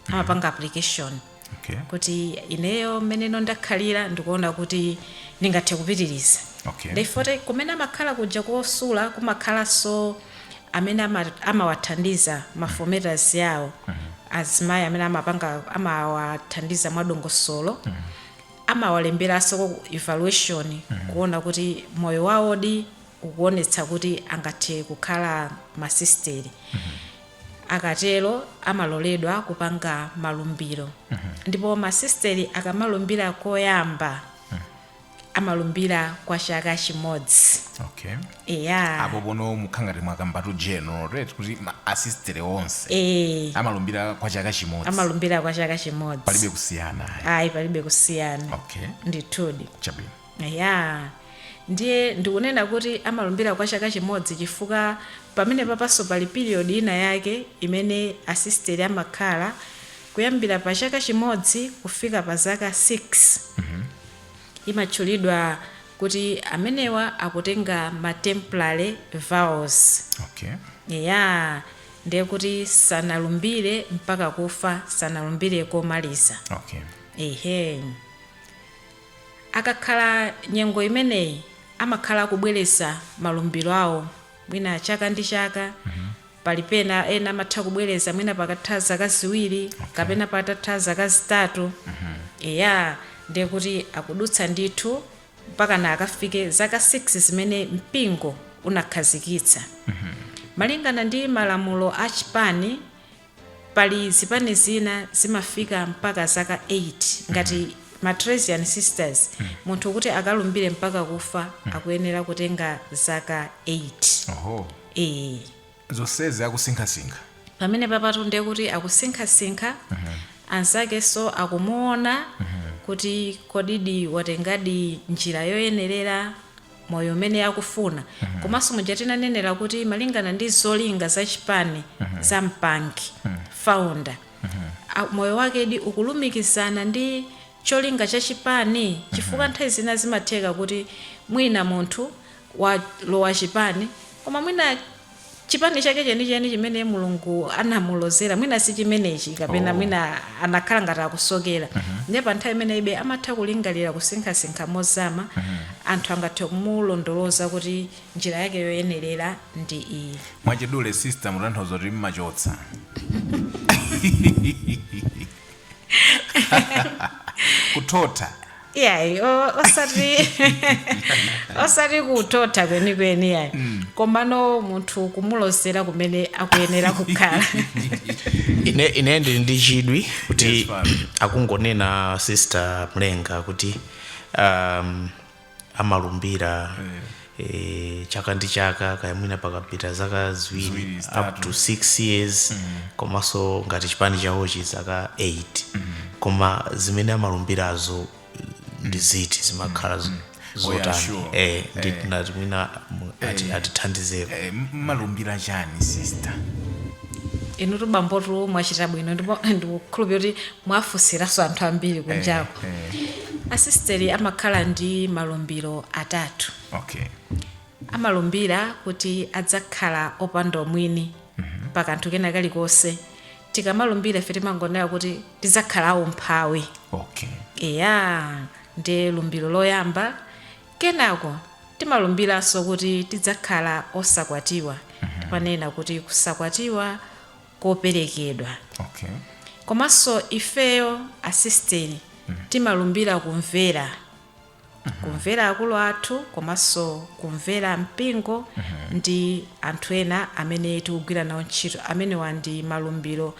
amapanga application kuti ineyo mmeneno ndakhalira ndikuona kuti ndingathe kupitiriza. Ndaifote kumene amakhala kuja kosula kumakhalanso amene amawathandiza, ma formators yawo, azimayi amene amapanga, amawathandiza mwadongosolo, amawalemberanso evaluation kuona kuti moyo wawodi ukuonetsa kuti angathe kukhala masisteri. Akatero amaloledwa kupanga malumbiro, ndipo masisteri akamalumbira koyamba amalumbira kwa chaka chimodzi. Eya. Apo pono mukhangati mwakambatu general, right, kuti ma asistere onse amalumbira kwa chaka chimodzi. Amalumbira kwa chaka chimodzi. Palibe kusiyana? Ayi, palibe kusiyana. Ndithudi. Chabwino. Ya, ndiye ndikunena kuti amalumbira kwa chaka chimodzi chifukwa pamene papanso pali period ina yake imene asisteri amakhala kuyambira pa chaka chimodzi kufika pa zaka 6, imatchulidwa kuti amenewa akutenga ma temporary vows. Ya, ndiye kuti sanalumbire mpaka kufa, sanalumbire komaliza. Ehe, akakhala nyengo imeneyi amakhala akubwereza malumbiro awo mwina chaka ndi chaka. Pali pena ena amatha kubwereza mwina pakatha zaka 2 kapena patatha zaka 3. Eya, ndiye kuti akudutsa ndithu mpaka na akafike zaka 6 zimene mpingo unakhazikitsa. Malingana ndi malamulo a chipani, pali zipani zina zimafika mpaka zaka 8, ngati ma Teresian Sisters, munthu kuti akalumbire mpaka kufa akuyenera kutenga zaka 8. Oho. E. Zonsezi akusinkhasinkha. Pamene papatu ndiye kuti akusinkhasinkha, anzakenso akumuona kuti kodidi watengadi njira yoyenerera, moyo umene akufuna. Komanso muja tinanenera kuti malingana ndi zolinga za chipani za mpangi founder, moyo wakedi ukulumikizana ndi cholinga cha chipani, chifukwa nthawi zina zimatheka kuti mwina munthu walowa chipani, koma mwina chipani chake chenicheni chimene Mulungu anamulozera mwina si chimenechi, kapena mwina anakhala ngati akusokera. Ndiye pa nthawi imene ibe amatha kulingalira, kusinkhasinkha mozama, anthu angathe kumulondoloza kuti njira yake yoyenerera ndi iyi. Mwachidule, sister, mutanthauza kuti mmachotsa kuthotha? Iyayi, osati kuthotha kwenikweni, yayi, komano munthu kumulozera kumene akuyenera kukhala. Ine ndili ndi chidwi kuti Yes, Father. akungonena Sister Mlenga kuti amalumbira chaka ndi chaka, kaya mwina pakapita zaka ziwiri, Ziwiri, up zitatu. to 6 years, komanso ngati chipani chawochi zaka 8. Koma zimene amalumbirazo ndi ziti? Zimakhala zotani? Sure. Ndinati mwina atithandizeko. Mmalumbira chani, sister? Inu tubambotu mwachita bwino, ndipo ndikukhulupirira kuti mwafunsiranso anthu ambiri kunjako. Asisteri amakhala ndi malumbiro atatu. Amalumbira kuti adzakhala opanda umwini pa kanthu kena kalikonse. Tikamalumbira ife timangonena kuti tidzakhala aumphawi. Eya, ndi lumbiro loyamba. Kenako timalumbiranso kuti tidzakhala osakwatiwa, timanena kuti kusakwatiwa koperekedwa. Komanso ifeyo asisteri timalumbira kumvera akulu athu, komanso kumvera mpingo ndi anthu ena amene tikugwira nawo ntchito. Amenewa ndi malumbiro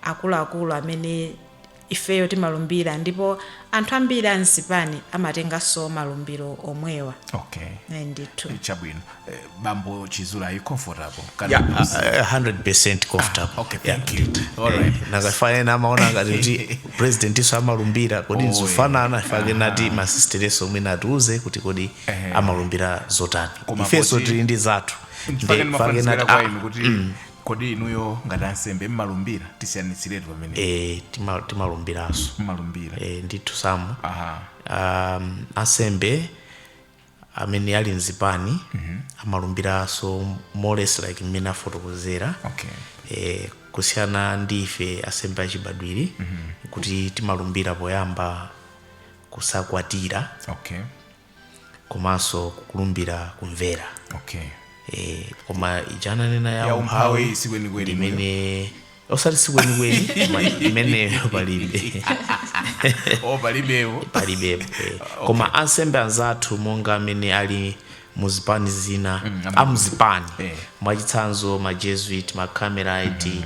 akuluakulu amene ifeyo timalumbira, ndipo anthu ambiri anzipani amatenganso malumbiro omwewa. Ndithu. Chabwino. Bambo Chizula, are you comfortable? Yeah, 100% comfortable. Okay, Yeah, thank you. ndithu. All right. Nakafane amaona ngati kuti president iso amalumbira, kodi Oh, nzifanana fake nati masistereso mwina atiuze kuti kodi amalumbira zotani. Koma Ifenso poti- tili ndi zathu. Fake Nde ndimafanizira nati, kwa inu kuti kodi inuyo ngati ansembe mmalumbira? Tisiyanitsiratu pamene. Timalumbiranso. Mmalumbira? Ndithu samu. Aha. Ansembe amene ali mzipani amalumbiranso more or less like mmene afotokozera, kusiyana ndi ife ansembe achibadwiri kuti timalumbira poyamba kusakwatira, komanso kulumbira kumvera. Koma ichananena ya Ya umphawi umphawi sikwenikweni. Ndimene osati sikwenikweni, koma imeneyo palibe. Oh, palibewo. Palibepo. Koma ansembe anzathu monga amene ali muzipani zina, amuzipani, mwachitsanzo ma Jesuit, ma Carmelite,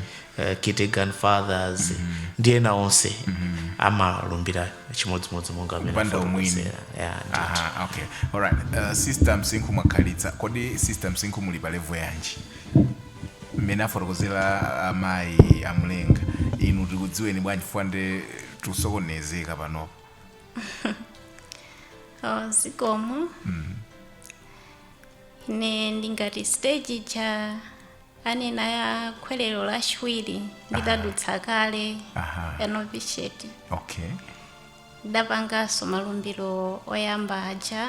Kitigan Fathers ndi ena onse, amalumbira chimodzimodzi monga amene Kupanda umwini. afotokozera. Yeah, ndithu. Aha, okay, alright. Sister Msinkhu, mwakhalitsa. Kodi Sister Msinkhu muli pa level yanji mmene afotokozera amayi amlenga? Inu tikudziweni bwanji, chifukwa nde tikusokonezeka panopo? Oh, zikomo. Ine ndingati stage cha anena ya khwerero lachiwiri nditadutsa kale, ya novitiate. Ndapanganso malumbiro oyamba aja.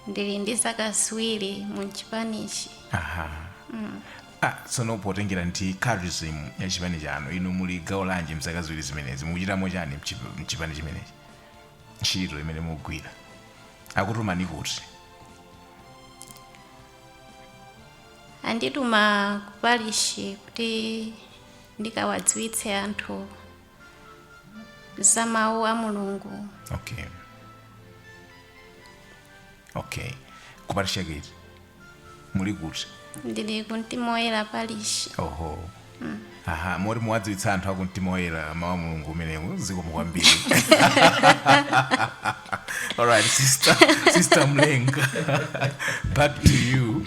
Ndili ndi zaka 2 mu chipanichi. Aha. Ah, tsono potengera ndi charism ya chipani chanu, inu muli gawo lanji mzaka 2 zimenezi? Mukuchitamo chani mchipani chimenechi? Ntchito imene mukugwira, akutumani kuti? Andituma ku parish kuti ndikawadziwitse anthu za mawu a Mulungu. Okay, ku parish yaketi muli kuti? Ndili ku Mtima Woyera Parish. Oho, aha, moti muwadziwitsa anthu aku Mtima Woyera mawu a Mulungu umenewu. Zikomo kwambiri. Alright, Sister Mlenga, back to you.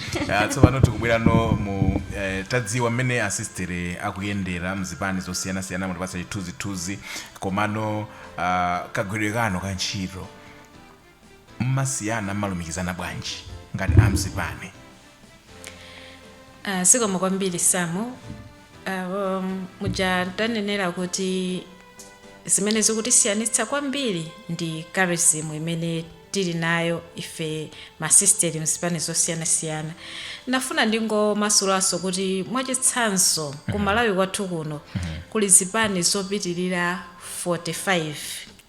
Tsopano tikubwerano mu tadziwa mmene asistere akuyendera mzipani zosiyanasiyana, mutipatsa chithunzithunzi, komano kagwiridwe kano ka ntchito mmasiyana, mmalumikizana bwanji ngati amzipani? Zikomo kwambiri, Samu. Muja tanenera kuti zimene zikutisiyanitsa kwambiri ndi charism imene tili nayo ife masisteri mzipani zosiyanasiyana. Nafuna ndingomasulanso kuti mwachitsanzo ku Malawi kwathu kuno kuli zipani zopitirira 45.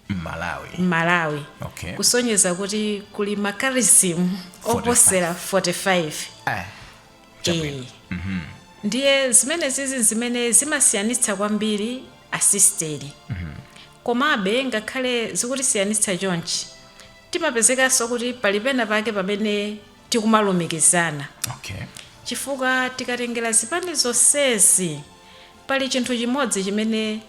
Mmalawi? Malawi. Kusonyeza kuti kuli ma charism oposera 45. Chabwino. Eh. Ndiye zimene zizi zimene zimasiyanitsa kwambiri asisteri. Komabe ngakhale zikutisiyanitsa chonchi, timapezekanso kuti pali pena pake pamene tikumalumikizana, chifukwa tikatengera zipani zonsezi pali chinthu chimodzi chimene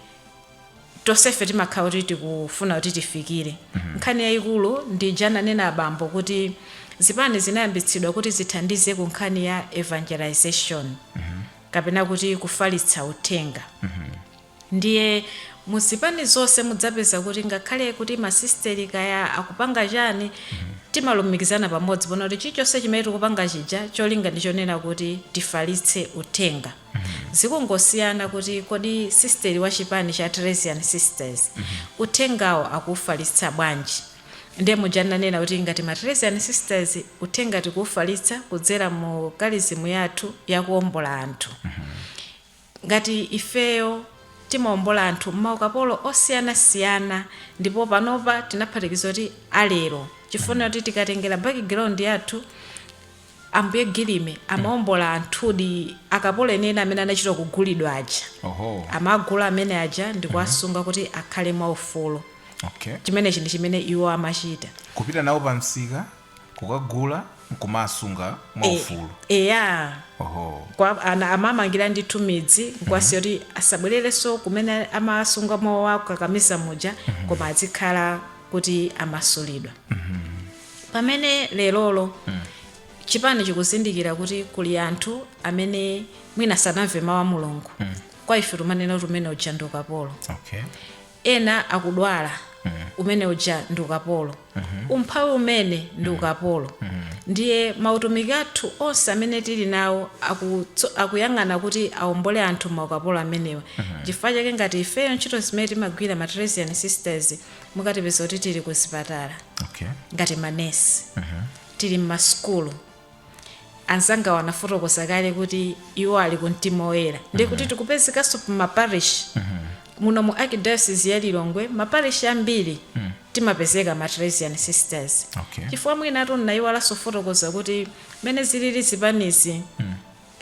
tonsefe timakhala kuti tikufuna kuti tifikire. Nkhani yayikulu ndi jananena abambo kuti zipani zinayambitsidwa kuti zithandize ku nkhani ya evangelization, kapena kuti kufalitsa uthenga. Ndiye muzipani zonse mudzapeza kuti ngakhale kuti masisteri kaya akupanga chani, timalumikizana pamodzi pona kuti chilichonse chimene tikupanga chija cholinga ndi chonena kuti tifalitse uthenga. Zikungosiyana kuti kodi sisteri wa chipani cha Teresian Sisters uthengawo akufalitsa bwanji? Ndiye mujananena kuti ngati ma Teresian Sisters uthenga tikuufalitsa kudzera mu charism yathu yakuwombola anthu. Ngati ifeyo timawombola anthu m'maukapolo osiyanasiyana, ndipo panopa tinaphatikiza kuti alero, chifukwa kuti tikatengera background yathu, Ambuye Gilime amawombola anthudi akapolo enene amene anachita kugulidwa aja. Amagula amene aja ndikuwasunga kuti akhale mwaufulu. Chimenechi ndi chimene iwo amachita. Kupita nawo pa msika kukagula nkumasunga mwaufulu? Eya. Oho. Kwa ana amamangira ndithu midzi nkuwasiya kuti asabwererenso kumene amasunga mowa kukakamiza muja, koma azikhala kuti amasulidwa. Pamene lerolo chipani chikuzindikira kuti kuli anthu amene mwina sanamve mawu a Mulungu, kwa ife timanena kuti umene uja ndi ukapolo. Ena akudwala, umene uja ndi ukapolo. Umphawi umene ndi ukapolo. Ndiye mautumiki athu onse amene tili nawo akuyang'ana kuti awombole anthu maukapolo amenewa. Chifukwa chake ngati ifeyo ntchito zimene timagwira ma Teresian Sisters, mukatipeza kuti tili ku zipatala ngati manesi, tili mmasukulu. Anzanga wanafotokoza kale kuti iwo ali ku Mtima Woyera, ndiye kuti tikupezekanso pa maparish muno mu Archdiocese ya Lilongwe. Maparish ambiri timapezeka ma Teresian Sisters, chifukwa mwina nayiwalanso fotokoza kuti mene zilili zipanizi,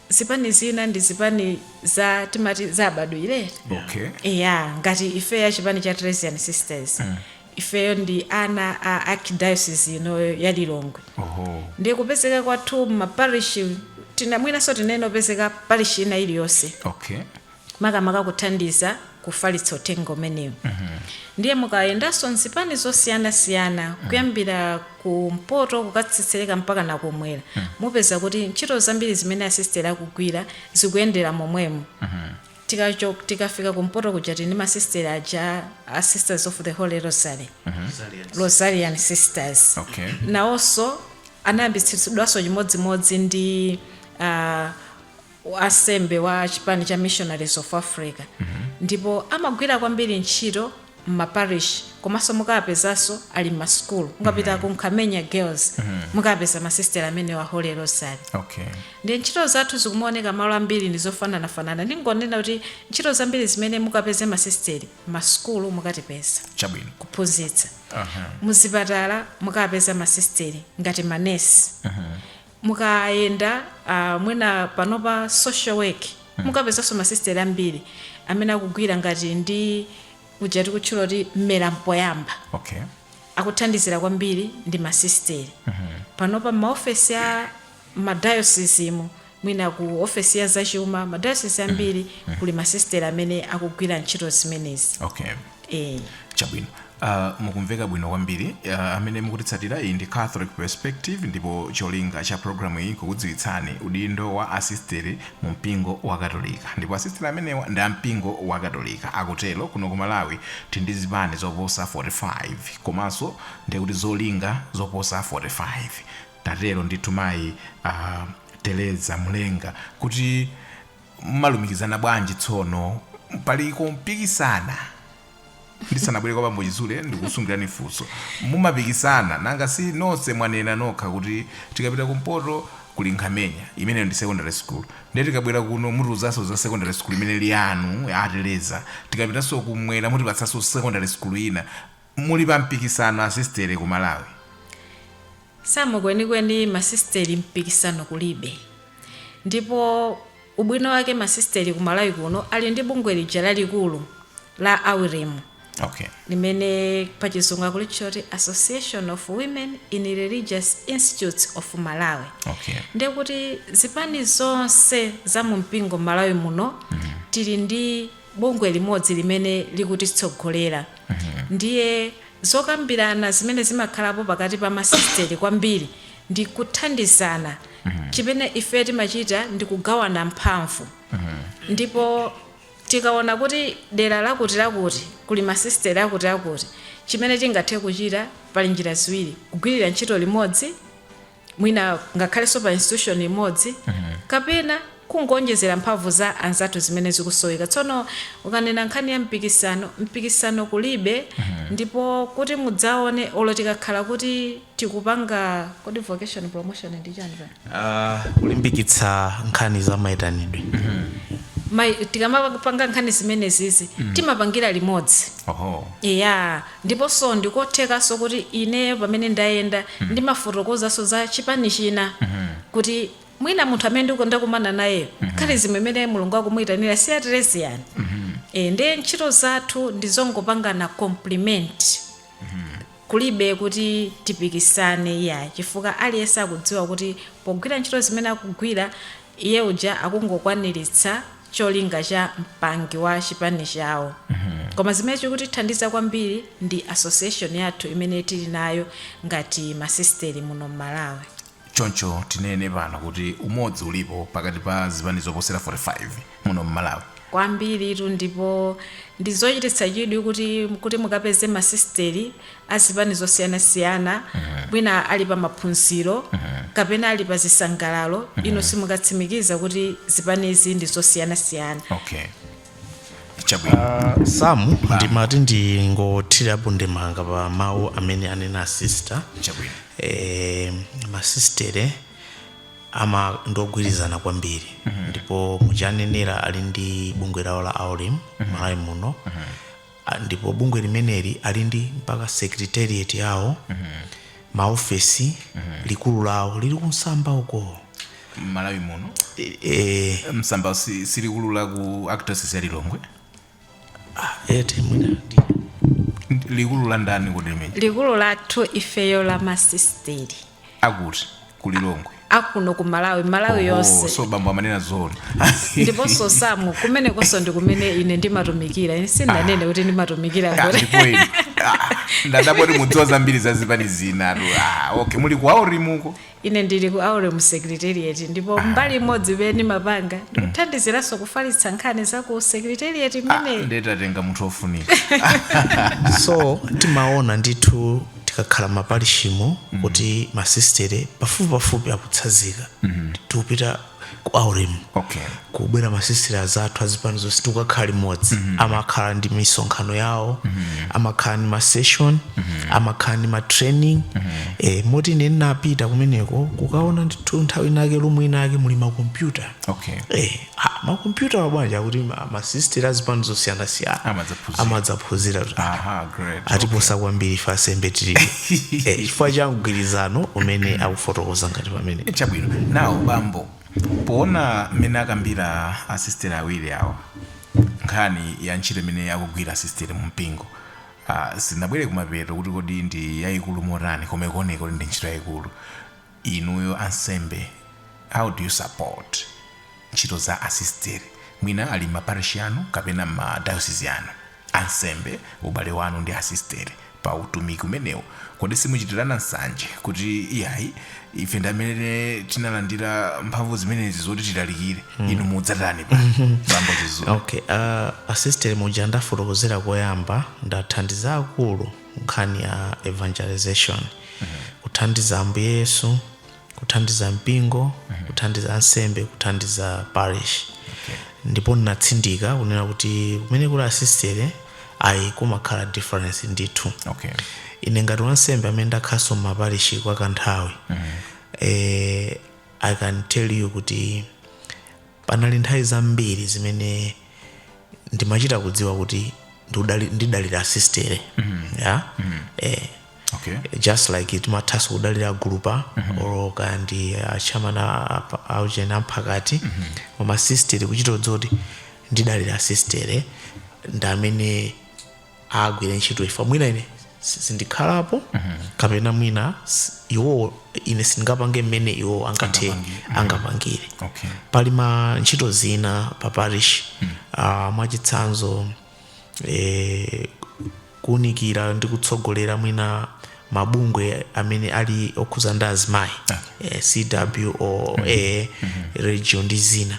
zipani zina ndi zipani za timati za abadwire. Iya, ngati ife ya chipani cha Teresian Sisters, ifeyo ndi ana a Archdiocese ino ya Lilongwe. Ndiye kupezeka kwathu maparish tina mwinanso tinene opezeka parish ina iliyonse, makamaka kuthandiza kufalitsa uthenga umenewu. Ndiye mukayendanso mzipani zosiyanasiyana, kuyambira kumpoto kukatsitsereka mpaka na kumwera, mupeza kuti ntchito zambiri zimene asisteri akugwira zikuyendera momwemo. Tikafika kumpoto kuja tili ndi masisteri aja a Sisters of the Holy Rosary, Rosarian Sisters. Nawonso anayambitsidwanso chimodzimodzi ndi ansembe wa chipani cha Missionaries of Africa, ndipo amagwira kwambiri ntchito mmaparish, komanso mukapezanso ali mmasukulu. Mukapita ku Nkhamenya Girls mukapeza masisteri amene wa Holy Rosary. Ndi ntchito zathu zikumaoneka malo ambiri ndi zofananafanana. Ndingonena kuti ntchito zambiri zimene mukapeze masisteri, masukulu mukatipeza kuphunzitsa, muzipatala mukapeza masisteri ngati manesi, mukayenda mwina panopa social work mukapezanso masisteri ambiri amene akugwira ngati ndi kuja tikutchula kuti mmera mpoyamba. Akuthandizira kwambiri ndi masisteri. Panopa maofesi a madayosisimu Mwina ku ofesi ya zachuma, madayosisi ambiri kuli masisteri amene akugwira ntchito zimenezi. Okay. E. Chabwino, mukumveka bwino kwambiri. Amene mukutitsatira, iyi ndi Catholic Perspective, ndipo cholinga cha programu iyi nkukudziwitsani udindo wa asisteri mu mpingo wa Katolika, ndipo asisteri amenewa ndi ampingo wa Katolika. Akutero kuno ku Malawi tili ndi zipani zoposa 45, komanso ndikuti zolinga zoposa 45. Tatero ndithu mayi Tereza Mlenga, kuti mmalumikizana bwanji? Tsono pali kumpikisana? Ndisanabwere kwa bambo Chizule, ndikusungirani funso. Mumapikisana? Nanga si nonse mwanena nokha kuti tikapita kumpoto kuli Nkhamenya, imeneyo ndi secondary school, ndiye tikabwera kuno mutiuzanso za secondary school imene liyanu Ateleza, tikapitanso kumwera mutipatsanso secondary school ina. Muli pa mpikisano asistere ku Malawi? Samu, kwenikweni masisteri mpikisano kulibe, ndipo ubwino wake masisteri ku Malawi kuno ali ndi bungwe lija lalikulu la AWRIM, limene pachizungu akulitcha kuti Association of Women in Religious Institutes of Malawi. Ndekuti zipani zonse za mu mpingo Malawi muno tili ndi bungwe limodzi limene likutitsogolera. Ndiye zokambirana zimene zimakhalapo pakati pa masisteri kwambiri ndi kuthandizana. Chimene ife timachita ndi kugawana mphamvu, ndipo tikaona kuti dera lakuti lakuti kuli masisteri akuti akuti, chimene tingathe kuchita, pali njira ziwiri: kugwirira ntchito limodzi, mwina ngakhalenso pa institution imodzi, kapena kungonjezera mphamvu za anzathu zimene zikusoweka. Tsono ukanena nkhani ya mpikisano, mpikisano kulibe. Ndipo kuti mudzaone, olo tikakhala kuti tikupanga, kodi vocation promotion ndi chani pa? Kulimbikitsa nkhani za mayitanidwe. Tikamapanga nkhani zimenezizi timapangira limodzi. Iya, ndiponso ndikothekanso kuti ineyo pamene ndayenda ndimafotokozanso za chipani china, kuti mwina munthu amene ndikundakumana nayeyo charism imene Mulungu akumuyitanira si Atereziyani. Ndiye ntchito zathu ndizongopangana complement. Kulibe kuti tipikisane, iya, chifukwa aliyense akudziwa kuti pogwira ntchito zimene akugwira, iye uja akungokwaniritsa cholinga cha mpangi wa chipani chawo. Koma zimene chikutithandiza kwambiri ndi association yathu imene tili nayo ngati masisteri muno mMalawi. Choncho tinene pano kuti umodzi ulipo pakati pa zipani zoposera 45 muno mMalawi? Kwambiritu, ndipo ndi zochititsa chidwi kuti mukapeze masisteri azipani zosiyanasiyana, mwina ali pa maphunziro kapena ali pa zisangalalo, ino simukatsimikiza kuti zipanizi ndi zosiyanasiyana. Okay, chabwino. Samu, ndimati ndingothirapo ndemanga pa mawu amene anena sister. Chabwino. Masistere ama ndogwirizana kwambiri, ndipo muchanenera ali ndi bungwe lawo la AWRIM Malawi muno. Ndipo bungwe limeneli ali ndi mpaka secretariat yawo, maofesi, likulu lawo lili kuMsamba uko. Malawi muno? E, Msamba silikulu la ku Archdiocese ya Lilongwe? Ete, mwina Likulu la ndani kuti limene? Likulu lathu ifeyo la masisteri Akuti ku Lilongwe? Akuno ku Malawi, Malawi yonse. So bambo amanena zoona. Ndiponso Samu, kumenekonso ndi kumene ine ndimatumikira. Ine sindinanene kuti ndimatumikira kuti. Ndipo inu, ndadabwa kuti mudziwa zambiri za zipani zinatu. Okay, muli ku AWRIMuko? Ine ndili ku AWRIM secretariat, ndipo mbali imodzi imene ndimapanga ndikuthandiziranso kufalitsa nkhani za ku secretariat imeneyi. Ndetatenga munthu ofunika. So timaona ndithu tikakhala maparishimo kuti masistere pafupi pafupi akutsanzika, tikupita ku AWRIM, kubwera masistere azathu azipani zonse, tikukakhala limodzi. Amakhala ndi misonkhano yawo, amakhala ndi ma session, amakhala ndi ma training. Moti ine ndinapita kumeneko kukaona ndithu nthawi inake room inake muli makompyuta. Makompyuta wabwanja akuti masistere azipani zosiyanasiyana Amadzaphunzira. Amadzaphunzira. Aha, great. Atiposa kwambiri ife asembe tilibe, chifukwa cha mgwirizano umene akufotokoza ngati pamene. Chabwino. Nawo bambo, poona mmene akambira asistere awiri awa nkhani ya ntchito imene akugwira asistere mu mpingo, sinabwere kumapeto kuti kodi ndi yayikulu motani, koma ikuoneka kuti ndi ntchito yayikulu. Inuyo ansembe, how do you support? Ntchito za asisteri, mwina ali maparishi anu kapena madayosisi anu, ansembe, ubale wanu ndi asisteri pa utumiki umenewu, kodi simuchitirana nsanje kuti iyayi, ife ndi amene tinalandira mphamvu zimenezi zoti tilalikire, inu mudzatani pa? Bambo Chizula. Okay, asisteri muja ndafotokozera koyamba, ndathandiza akulu nkhani ya evangelization, kuthandiza Ambuye Yesu, kuthandiza mpingo, kuthandiza ansembe, kuthandiza parish. Ndipo ndinatsindika kunena kuti kumene kuli asistere ayi, kumakhala difference ndithu. Ine ngati wansembe amene ndakhalanso mmaparishi kwa kanthawi, I can tell you kuti panali nthawi zambiri zimene ndimachita kudziwa kuti ndidalira asistere, yeah? Just like timathanso kudalira gulupa or kaya ndi achairman aucheni amphakati, koma sistere kuchita kudziwa kuti ndidalira asistere, ndi amene agwire ntchito ifa. Mwina ine sindikhalapo, kapena mwina iwo, ine sindingapange mmene iwo angathe angapangire. Pali ma ntchito zina pa parish, mwachitsanzo kuwunikira ndi kutsogolera mwina mabungwe amene ali okhuza ndi azimayi, CWOA, region ndi zina.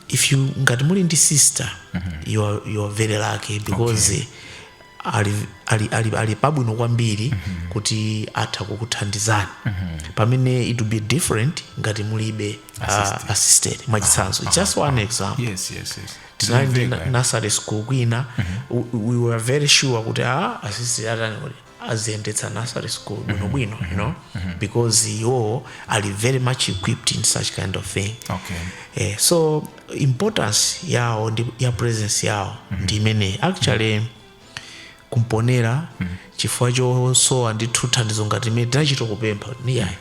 If you, ngati muli ndi sister, you are very lucky because ali pabwino kwambiri kuti atha kukuthandizani, pamene it will be different ngati mulibe assisted. Mwachitsanzo, just one example, yes. tinali ndi Zimveka, eh. nursery school kwina. We were very sure kuti a assisted atani, kuti aziyendetsa nursery school bwinobwino, because iwo ali very much equipped in such kind of thing. So importance yawo ndi ya presence yawo ndi imene actually kumponera, chifukwa chosowa ndithu thandizo ngati imene tinachita kupempha, niyayi,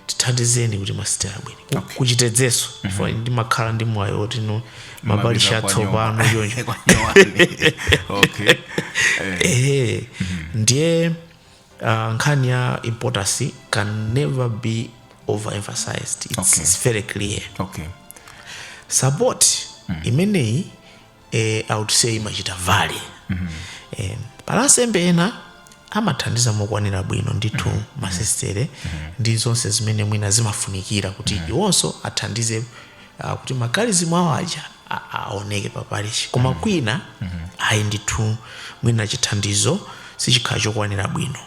tithandizeni kuti masitera abwere. Kuchitedzeso, chifukwa ndimakhala ndi mwayi woti no mapalisha atsopano choncho. Kwa nyowani. Okay. Ehe, ndiye nkhani ya importance can never be overemphasized. It's very clear. Support imeneyi, I would say imachita vary. Pala ansembe ena amathandiza mokwanira bwino ndithu masistere ndi zonse zimene mwina zimafunikira kuti iwonso athandize kuti ma charism awo aja aoneke pa parish, koma kwina ayi ndithu, mwina chithandizo sichikhala chokwanira bwino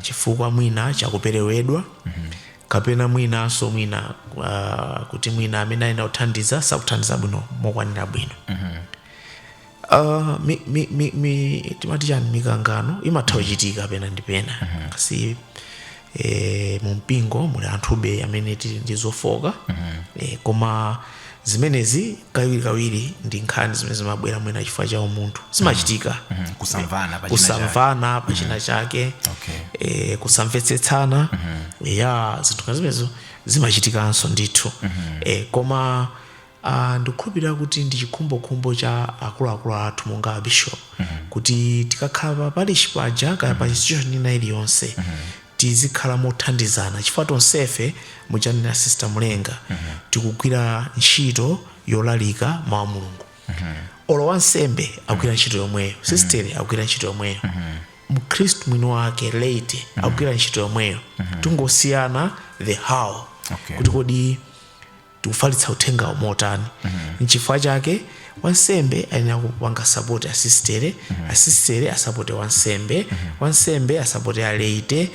chifukwa mwina chakuperewedwa, kapena mwinanso mwina kuti mwina amene ayenda kuthandiza sakuthandiza bwino mokwanira bwino. Mi, timati chani, mikangano imatha kuchitika pena ndi pena. Si mumpingo muli anthube amene tili ndi zofoka, koma zimenezi kawirikawiri ndi nkhani zimene zimabwera mwina chifukwa cha umunthu, zimachitika. Kusamvana pa china chake. Kusamvana pa china chake, kusamvetsetsana, ya, zinthu ngati zimenezo zimachitikanso ndithu. Koma ndikukhulupirira kuti ndi chikhumbokhumbo cha akuluakulu athu monga bishop kuti tikakhala pa parish paja kaya pa institution ina iliyonse, tizikhala mothandizana, chifukwa tonsefe, muchanena Sister Mulenga, tikugwira ntchito yolalika mawu a Mulungu. Olo wansembe akugwira ntchito yomweyo, sistere akugwira ntchito yomweyo, mkhristu mwini wake laity akugwira ntchito yomweyo. Tingosiyana the how, kuti kodi tikufalitsa uthengawo motani. Nchifukwa chake wansembe ayenera kupanga support asistere, asistere asapote wansembe, wansembe asapote alaity,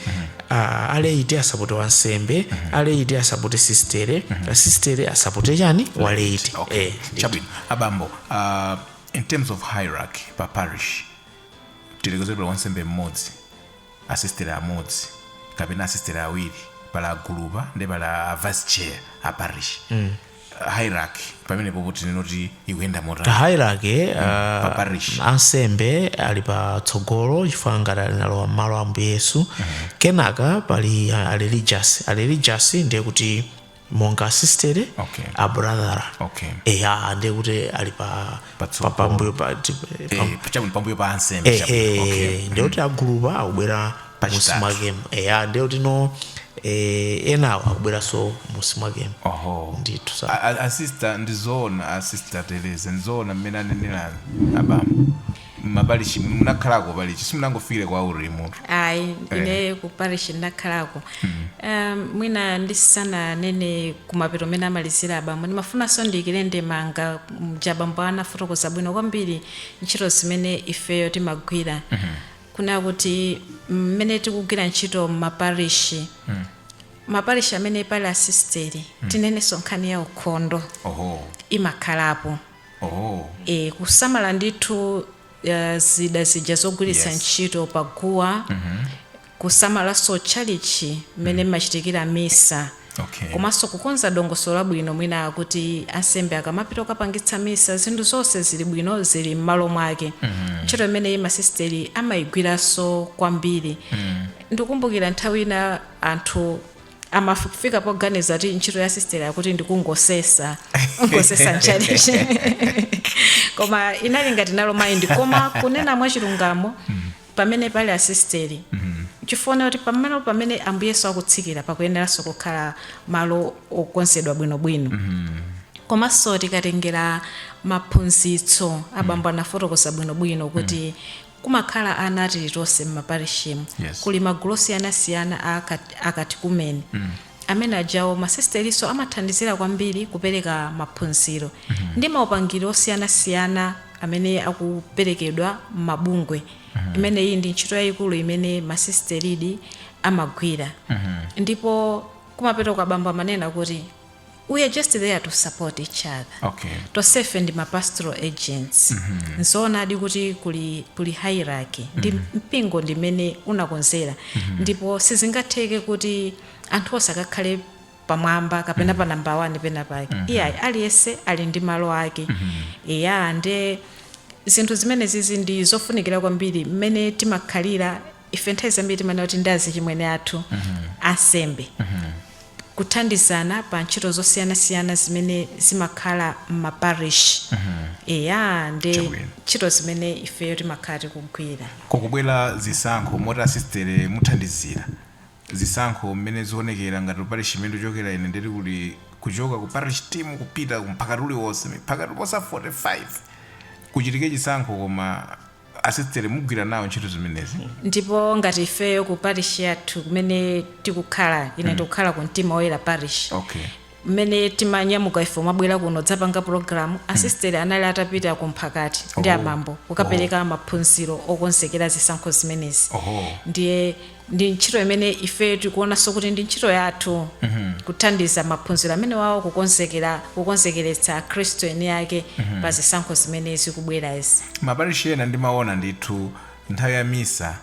alaity asapote wansembe, alaity asapote sistere, asistere asapote chani, wa laity. Chabwino. Abambo, in terms of hierarchy pa parish, tilekezedwa wansembe mmodzi, asistere amodzi kapena asistere awiri, pala agulupa ndi pala a vice chair a parish. Hierarchy pamenepo kuti tinoti ikuyenda motani? Hierarchy, pa parish. Ansembe ali patsogolo chifukwa ngati alinalowa m'malo a Ambuye Yesu. Kenaka pali a religious. A religious ndiye kuti monga asistere, a brother, eya, ndiye kuti ali pa Patsogolo. pambuyo pa Chabwino, pambuyo pa ansembe. Chabwino. Ehe, ndiye kuti agulupa akubwera Pachitatu. musi mwakemo. Eya, ndiye kuti no Enawo akubweranso musi mwakemo. Oho. Ndithu sa. Asista, ndizoona, asista Tereza, ndizoona mmene anenera abambo? Mapalishi munakhalako, palichi simunangofikire kwa uri mutu? Ayi, ine ku parish ndakhalako. Mwina ndisananene kumapeto mene amalizira abambo, ndimafunanso ndiyikire ndemanga mja abambo anafotokoza bwino kwambiri ntchito zimene ifeyo timagwira, kuna kuti mmene tikugwira ntchito mmaparishi, maparishi amene pali asisteri, tinenenso nkhani ya ukhondo imakhalapo. Kusamala ndithu zida zija zogwiritsa ntchito paguwa, kusamalanso tchalichi mmene mmachitikira misa, komanso kukonza dongosolo labwino, mwina kuti ansembe akamapita kukapangitsa misa, zinthu zonse zili bwino, zili m'malo mwake. Ntchito imeneyi masisteri amayigwiranso kwambiri. Ndikumbukira nthawi ina anthu amafika poganiza kuti ntchito ya sisteri akuti ndikungosesa ngosesa mchalichi, koma inali ngati nalo mind. Koma kunena mwachilungamo, pamene pali asisteri, chifuna kuti pamalo pamene Ambuye Yesu akutsikira pakuyeneranso kukhala malo okonzedwa bwinobwino. Komanso tikatengera maphunzitso, abambo anafotokoza bwinobwino kuti kumakhala ana atilitonse m'maparishimu. Kuli magulu osiyanasiyana a akatikumeni amene ajawo masisteriso amathandizira kwambiri kupereka maphunziro ndi maupangiro osiyanasiyana amene akuperekedwa m'mabungwe. Imene iyi ndi ntchito yayikulu imene masisteridi amagwira. Ndipo kumapeto kwa abambo amanena kuti we are just there to support each other. Tonsefe ndi ma pastoral agents. Nzoonadi kuti kuli hierarchy ndi mpingo ndimene unakonzera, ndipo sizingatheke kuti anthu onse akakhale pamwamba kapena pa namba 1 pena pake. Iyayi, aliyense ali ndi malo ake. Iya, nde zinthu zimene zizi ndi zofunikira kwambiri mmene timakhalira ife. Nthawi zambiri timanena kuti ndazi chimwene athu ansembe, kuthandizana pa ntchito zosiyanasiyana zimene zimakhala m'maparish. Eya, ndi ntchito zimene ifeyo timakhala tikugwira. Kukubwera zisankho, moti asistere muthandizira zisankho mmene zionekera ngati parish imene ndikuchokera ine, ndiri kuli kuchoka ku parish team kupita kumphakati uliwonse, miphakati posa 45, kuchitike chisankho, koma asistere mugwira nawo ntchito zimenezi? Ndipo ngati ifeyo ku parish yathu kumene tikukhala, ine ndikukhala ku Mtima Woyera Parish, mmene timanyamuka ife mabwera kuno dzapanga program, asistere anali atapita ku mphakati ndi abambo kukapereka maphunziro okonzekera zisankho zimenezi. Ndiye ndi ntchito imene ife tikuonanso kuti ndi ntchito yathu kuthandiza maphunziro amene wawo kukonzekera, kukonzekeretsa akhristu eni ake pa zisankho zimene zikubwera izi. Maparishi ena ndimaona ndithu nthawi ya misa,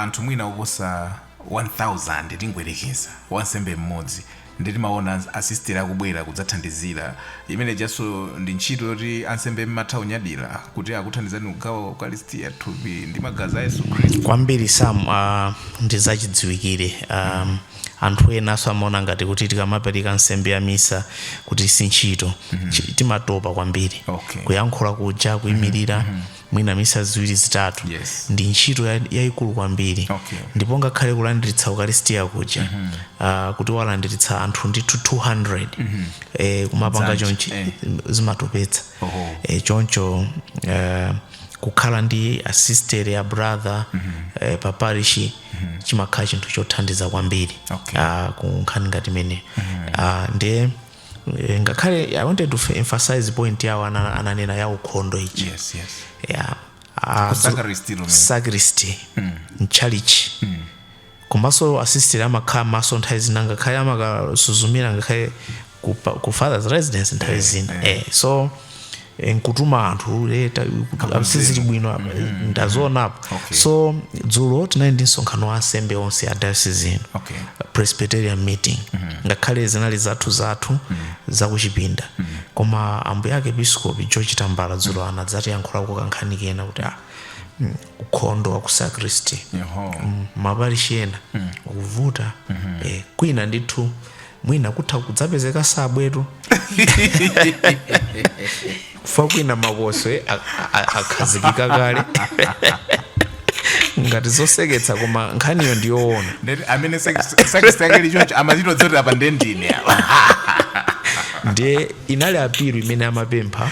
anthu mwina oposa 1000 tingwerekeza wansembe mmodzi, ndi timaona asisteri akubwera kudzathandizira. Imene jaso ndi ntchito yoti ansembe mmatha kunyadira kuti akuthandizani kugawa ukaristiya, thupi ndi magazi a Yesu Khristu. Kwambiri, Sam. Ndi zachidziwikire, anthu enanso amaona ngati kuti tikamapereka nsembe ya misa kuti si ntchito. Timatopa kwambiri kuyankhula kuja, kuyimirira mwina misa ziwiri, zitatu. Ndi ntchito yayikulu kwambiri. Ndipo ngakhale kulandiritsa ukaristiya kuja, kuti walandiritsa anthu ndithu 200, kumapanga Dzanja, chonchi, zimatopetsa. Choncho kukhala ndi asistere ya brother pa parish chimakhala chinthu chothandiza kwambiri ku nkhani ngati imene. Ndiye ngakhale I wanted to emphasize point yawo ananena ya ukhondo ichi. Yeah. Ku sacristy lumene. Sacristy, mchalichi, komanso asistere amakhala maso nthawi zina, ngakhale amakasuzumira ngakhale ku father's residence nthawi zina. So nkutuma anthu, sizili bwino apa, ndazionapo. So dzulo tinali ndi msonkhano wa ansembe onse a diocese ino, presbyterian meeting. Ngakhale zinali zathu zathu zakuchipinda, koma ambuye ake Episcopi George Tambala dzulo anadzatiyankhulako kankhani kena kuti ukhondo wa ku sacristy maparishi ena ukuvuta. Kwina ndithu mwina kutha kudzapezeka sabwetu kufa, kwina makoswe akhazikika kale. Ngati zoseketsa, koma nkhaniyo ndiyoona. Ndeti amene sakisi yake lichoncho amachito dzoti apa ndendine apa. Ndiye inali appeal imene amapempha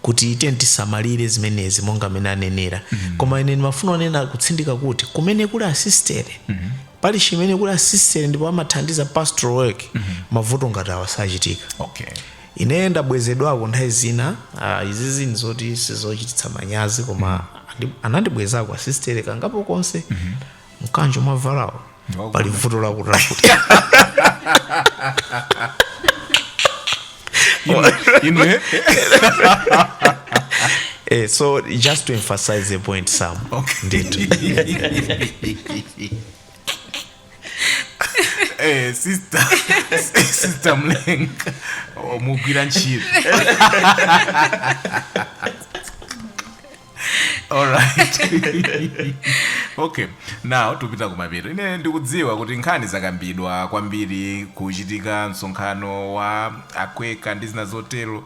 kuti ite tisamalire zimenezi monga amene anenera. Koma ine ndimafuna onena kutsindika kuti kumene kuli asistere, pali chimene kuli asistere ndipo amathandiza pastoral work, mavuto ngati awa sachitika. Ine ndabwezedwako nthawi zina. Izi zinthu zoti sizochititsa manyazi, koma anandibwezako asistere kangapo konse: mkanjo mwavalawo pali vuto lakutakuti. Inu eh? So just to emphasize the point, Sam. Ndithu. Sister Mlenga, oh, mugwira ntchito. Alright, okay, now tupita kumapeto. Ine ndikudziwa kuti nkhani zakambidwa kwambiri, kuchitika msonkhano wa ACWECA ndi zina zotero,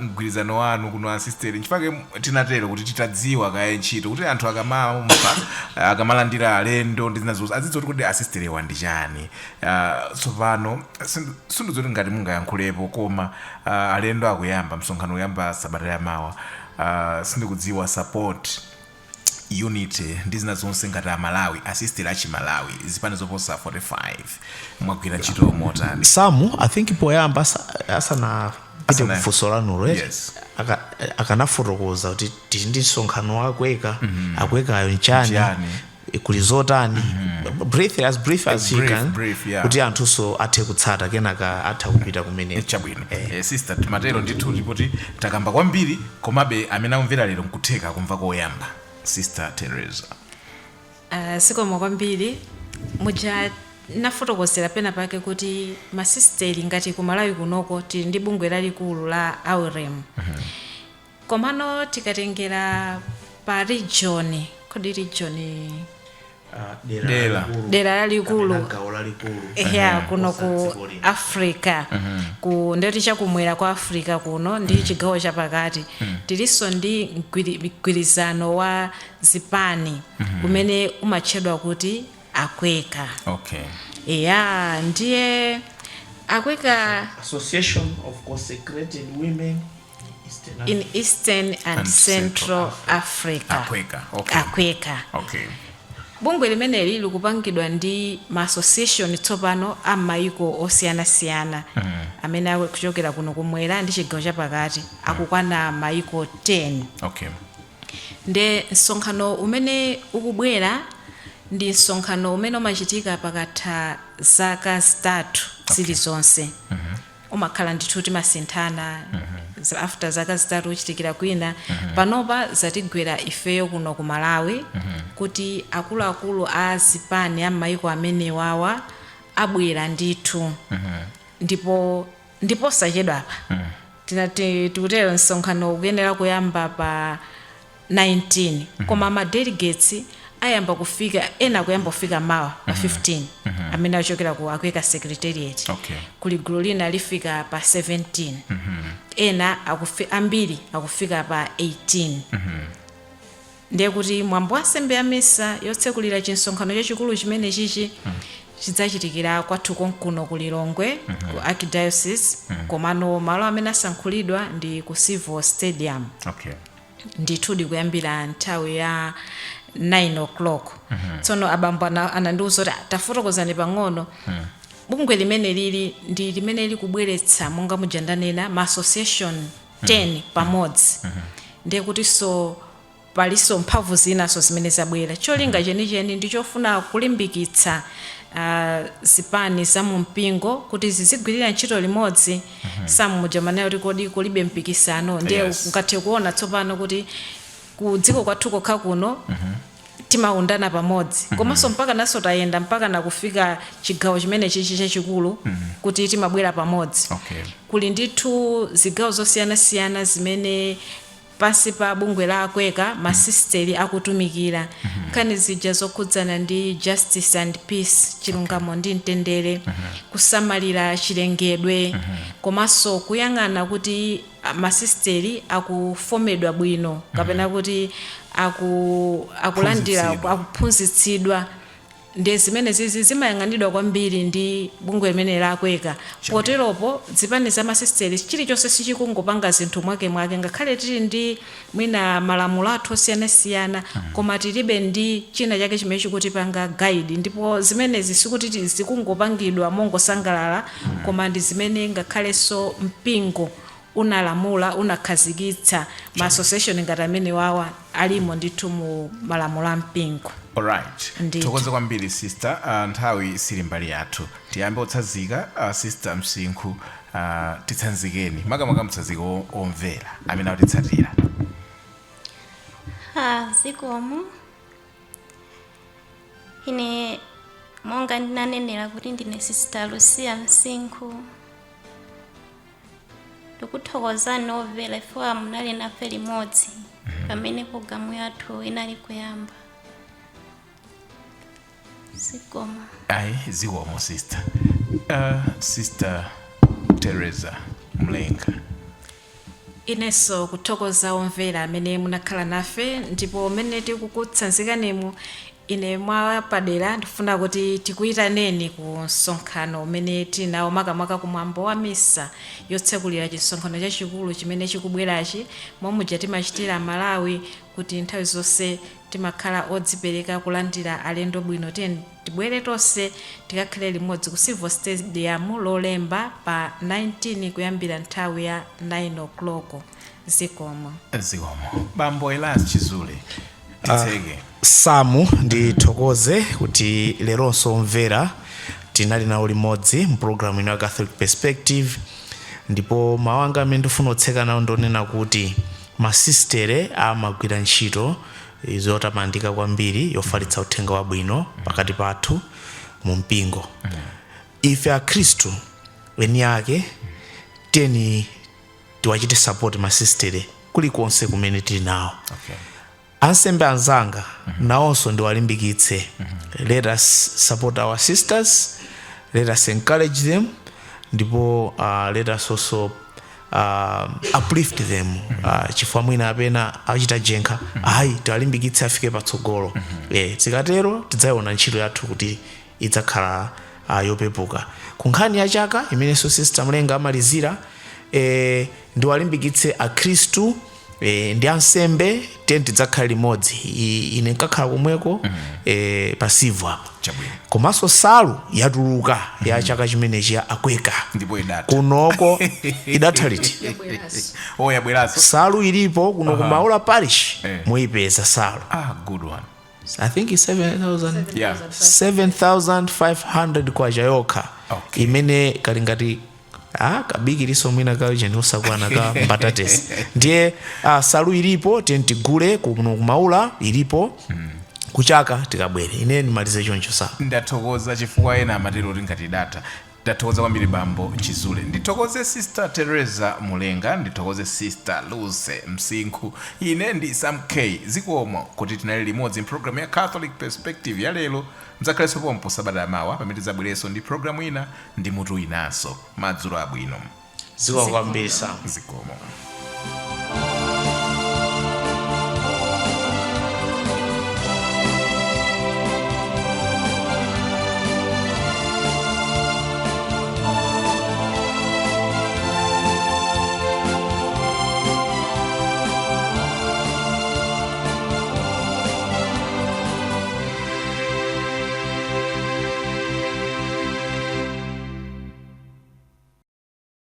mgwirizano wanu kuno asisteri. Nchifukwa tinatero kuti titadziwa kaye ntchito, kuti anthu akamamva, akamalandira alendo ndi zina zonse, azidziwa kuti asisteriwa ndi chani. Tsopano sindidzoti ngati mungayankhulepo, koma alendo akuyamba msonkhano, uyamba sabata yamawa. Sindikudziwa support, unity ndi zina zonse, ngati Amalawi, asisteri achimalawi, zipani zoposa 45, mwagwira ntchito motani? Samu, I think poyamba asanapite kufunso lanulo, Yes. Akanafotokoza kuti tili ndi msonkhano wa ACWECA, ACWECAyo nchani, Nchani. Kuli zotani, brief, as brief as he Brief, can, brief, yeah. kuti anthunso athe kutsata, kenaka atha kupita kumene. Chabwino. Sister, timatero ndithu tipoti takamba kwambiri, komabe amene akumvera lero nkutheka kumva koyamba. Sister Teresa. Zikomo kwambiri. Muja nafotokozera pena pake kuti masisteri ngati ku Malawi kunoko tili ndi bungwe lalikulu la AUREM, komano tikatengera pa region, kodi region? Dera. Dera lalikulu. Gawo lalikulu. Ya, kuno ku Osati dziko lino. Africa, ku ndeti chakumwera kwa Africa kuno ndi chigawo chapakati, tilinso ndi mgwirizano wa zipani umene umatchedwa kuti ACWECA. Ya, ndiye ACWECA. Association of Consecrated Women in Eastern In Eastern and, and Central Africa. ACWECA, okay. ACWECA. Bungwe limeneli likupangidwa ndi ma association tsopano a mayiko osiyanasiyana amene akuchokera kuno kumwera ndi chigawo chapakati, akukwana mayiko 10. Nde msonkhano umene ukubwera ndi msonkhano umene umachitika pakatha zaka 3 zilizonse. Umakhala ndithu timasinthana, after zaka 3 uchitikira kwina. Panopa zatigwera ifeyo kuno ku Malawi kuti akuluakulu a zipani a mayiko amene wawa abwera ndithu, ndipo ndiposachedwapa tinati tikutero msonkhano ukuyenera kuyamba pa 19, koma ma delegates ayamba kufika, ena kuyamba kufika mawa pa 15, amene achokera ku ACWECA secretariat. Kuli gulu lina lifika pa 17, ena ambiri akufika pa 18. Ndiye kuti mwambo wa nsembe ya misa yotsekulira chinsonkhano chachikulu chimene chichi chidzachitikira kwathu konkuno ku Lilongwe, ku Archdiocese, komano malo amene asankhulidwa ndi ku Civil Stadium. Ndithudi kuyambira nthawi ya 9 o'clock. Tsono abambo anandiwuza kuti, "Ah, tafotokozani pang'ono." Bungwe limene lili ndi limene likubweretsa, monga muja ndanena, ma association 10 pamodzi. Ndiye kuti so palinso mphamvu zinaso zimene zabwera. Cholinga chenicheni ndi chofuna kulimbikitsa zipani za mumpingo kuti zizigwirira ntchito limodzi. Samuja manayo kuti kodi kulibe mpikisano? Ndiye ungathe kuona tsopano kuti ku dziko kwathu kokha kuno timaundana pamodzi, komanso mpaka naso tayenda mpaka nakufika chigawo chimene chichi chachikulu kuti timabwera pamodzi. Kuli ndithu zigawo zosiyanasiyana zimene pansi pa bungwe la ACWECA masisteri akutumikira nkhani zija zokhudzana ndi justice and peace, chilungamo ndi mtendere, kusamalira chilengedwe, komanso kuyang'ana kuti masisteri akufomedwa bwino kapena kuti akulandira, Phunzitsidwa. akuphunzitsidwa. Ndi zimene zizi zimayang'anidwa kwambiri ndi bungwe limene lakweka. Poteropo zipani za masisteri chilichonse sichikungopanga zinthu mwakemwake, ngakhale tili ndi mwina malamulo athu osiyanasiyana, koma tilibe ndi china chake chimene chikutipanga guide. Ndipo zimenezi sikuti zikungopangidwa mongosangalala, koma ndi zimene ngakhalenso mpingo unalamula, unakhazikitsa ma association ngati amene wawa alimo ndithu mu malamulo a mpingo. Alright. Ndithu. Thokoze kwambiri, sister. Nthawi sili mbali yathu. Tiyambe kutsanzika. Sister Msinkhu, titsanzikeni, makamaka mtsanziko omvera amene akutitsatira. Ah, zikomo. Ine monga ndinanenera kuti ndine Sister Lucia Msinkhu, ndikuthokozani omvera ifewa munali nafe limodzi pamene programu yathu inali kuyamba. Zikomo. Ayi, zikomo, sister. Sister Teresa Mlenga. Inenso kuthokoza omvera amene munakhala nafe, ndipo umene tikukutsanzikanemu, ine mwapadera ndifuna kuti tikuyitaneni ku msonkhano umene tili nawo, makamaka kumwambo wa misa yotsekulira chisonkhano chachikulu chimene chikubwerachi. Momwe timachitira Malawi kuti nthawi zonse timakhala odzipereka kulandira alendo bwino, tiye tibwere tonse tikakhale limodzi ku Civil Stadium Lolemba pa 19 kuyambira nthawi ya 9 o'clock. Zikomo. Zikomo. Bambo Elias Chizule, titseke. Samu, ndithokoze kuti leronso omvera tinali nawo limodzi mpulogalamu ino ya Catholic Perspective. Ndipo mawu anga amene ndifuna kutseka nawo ndonena kuti masistere amagwira ntchito zotamandika kwambiri yofalitsa uthenga wabwino pakati pathu mu mpingo. Ife Akhristu eni ake, tiyeni tiwachite support masistere kulikonse kumene tili nawo. Ansembe anzanga nawonso ndiwalimbikitse, let us support our sisters, let us encourage them, ndipo let us also uplift them, chifukwa mwina apena achita jenkha. Ayi, tiwalimbikitse afike patsogolo. Tikatero tidzayiona ntchito yathu kuti idzakhala yopepuka. Ku nkhani ya chaka imenenso Sister Mlenga amalizira, ndiwalimbikitse Akhristu ndi ansembe, tiye tidzakhala limodzi. Ine nkakhala komweko pa Civo apa. Komanso salu yatuluka ya chaka chimenechi ya Akweka. Ndipo idatha. Kunoko idatha liti? Oh, yabweranso. Salu ilipo kuno ku Maula Parish. Muyipeza salu. Ah, good one. I think it's 7000, 7500 kwacha yokha. Imene kali ngati kabikiriso mwina kaucheni usakwana ka mbatatesi. Ndiye salu ilipo, tiye tigule kuno kumaula, ilipo. Kuchaka tikabwere. Ine ndimalize choncho sa. Ndathokoza chifukwa ena amatero kuti ngati idatha. Ndathokoza kwambiri, Bambo Chizule. Ndithokoze Sister Teresa Mulenga, ndithokoze Sister Luce Msinkhu. Ine ndi Sam K. Zikomo kuti tinali limodzi mpulogalamu ya Catholic Perspective ya lero. Mdzakhalenso pompo sabata yamawa pamene tidzabwerenso ndi pulogalamu ina ndi mutu winanso. Madzulo abwino. Zikomo kwambiri, Sam. Zikomo.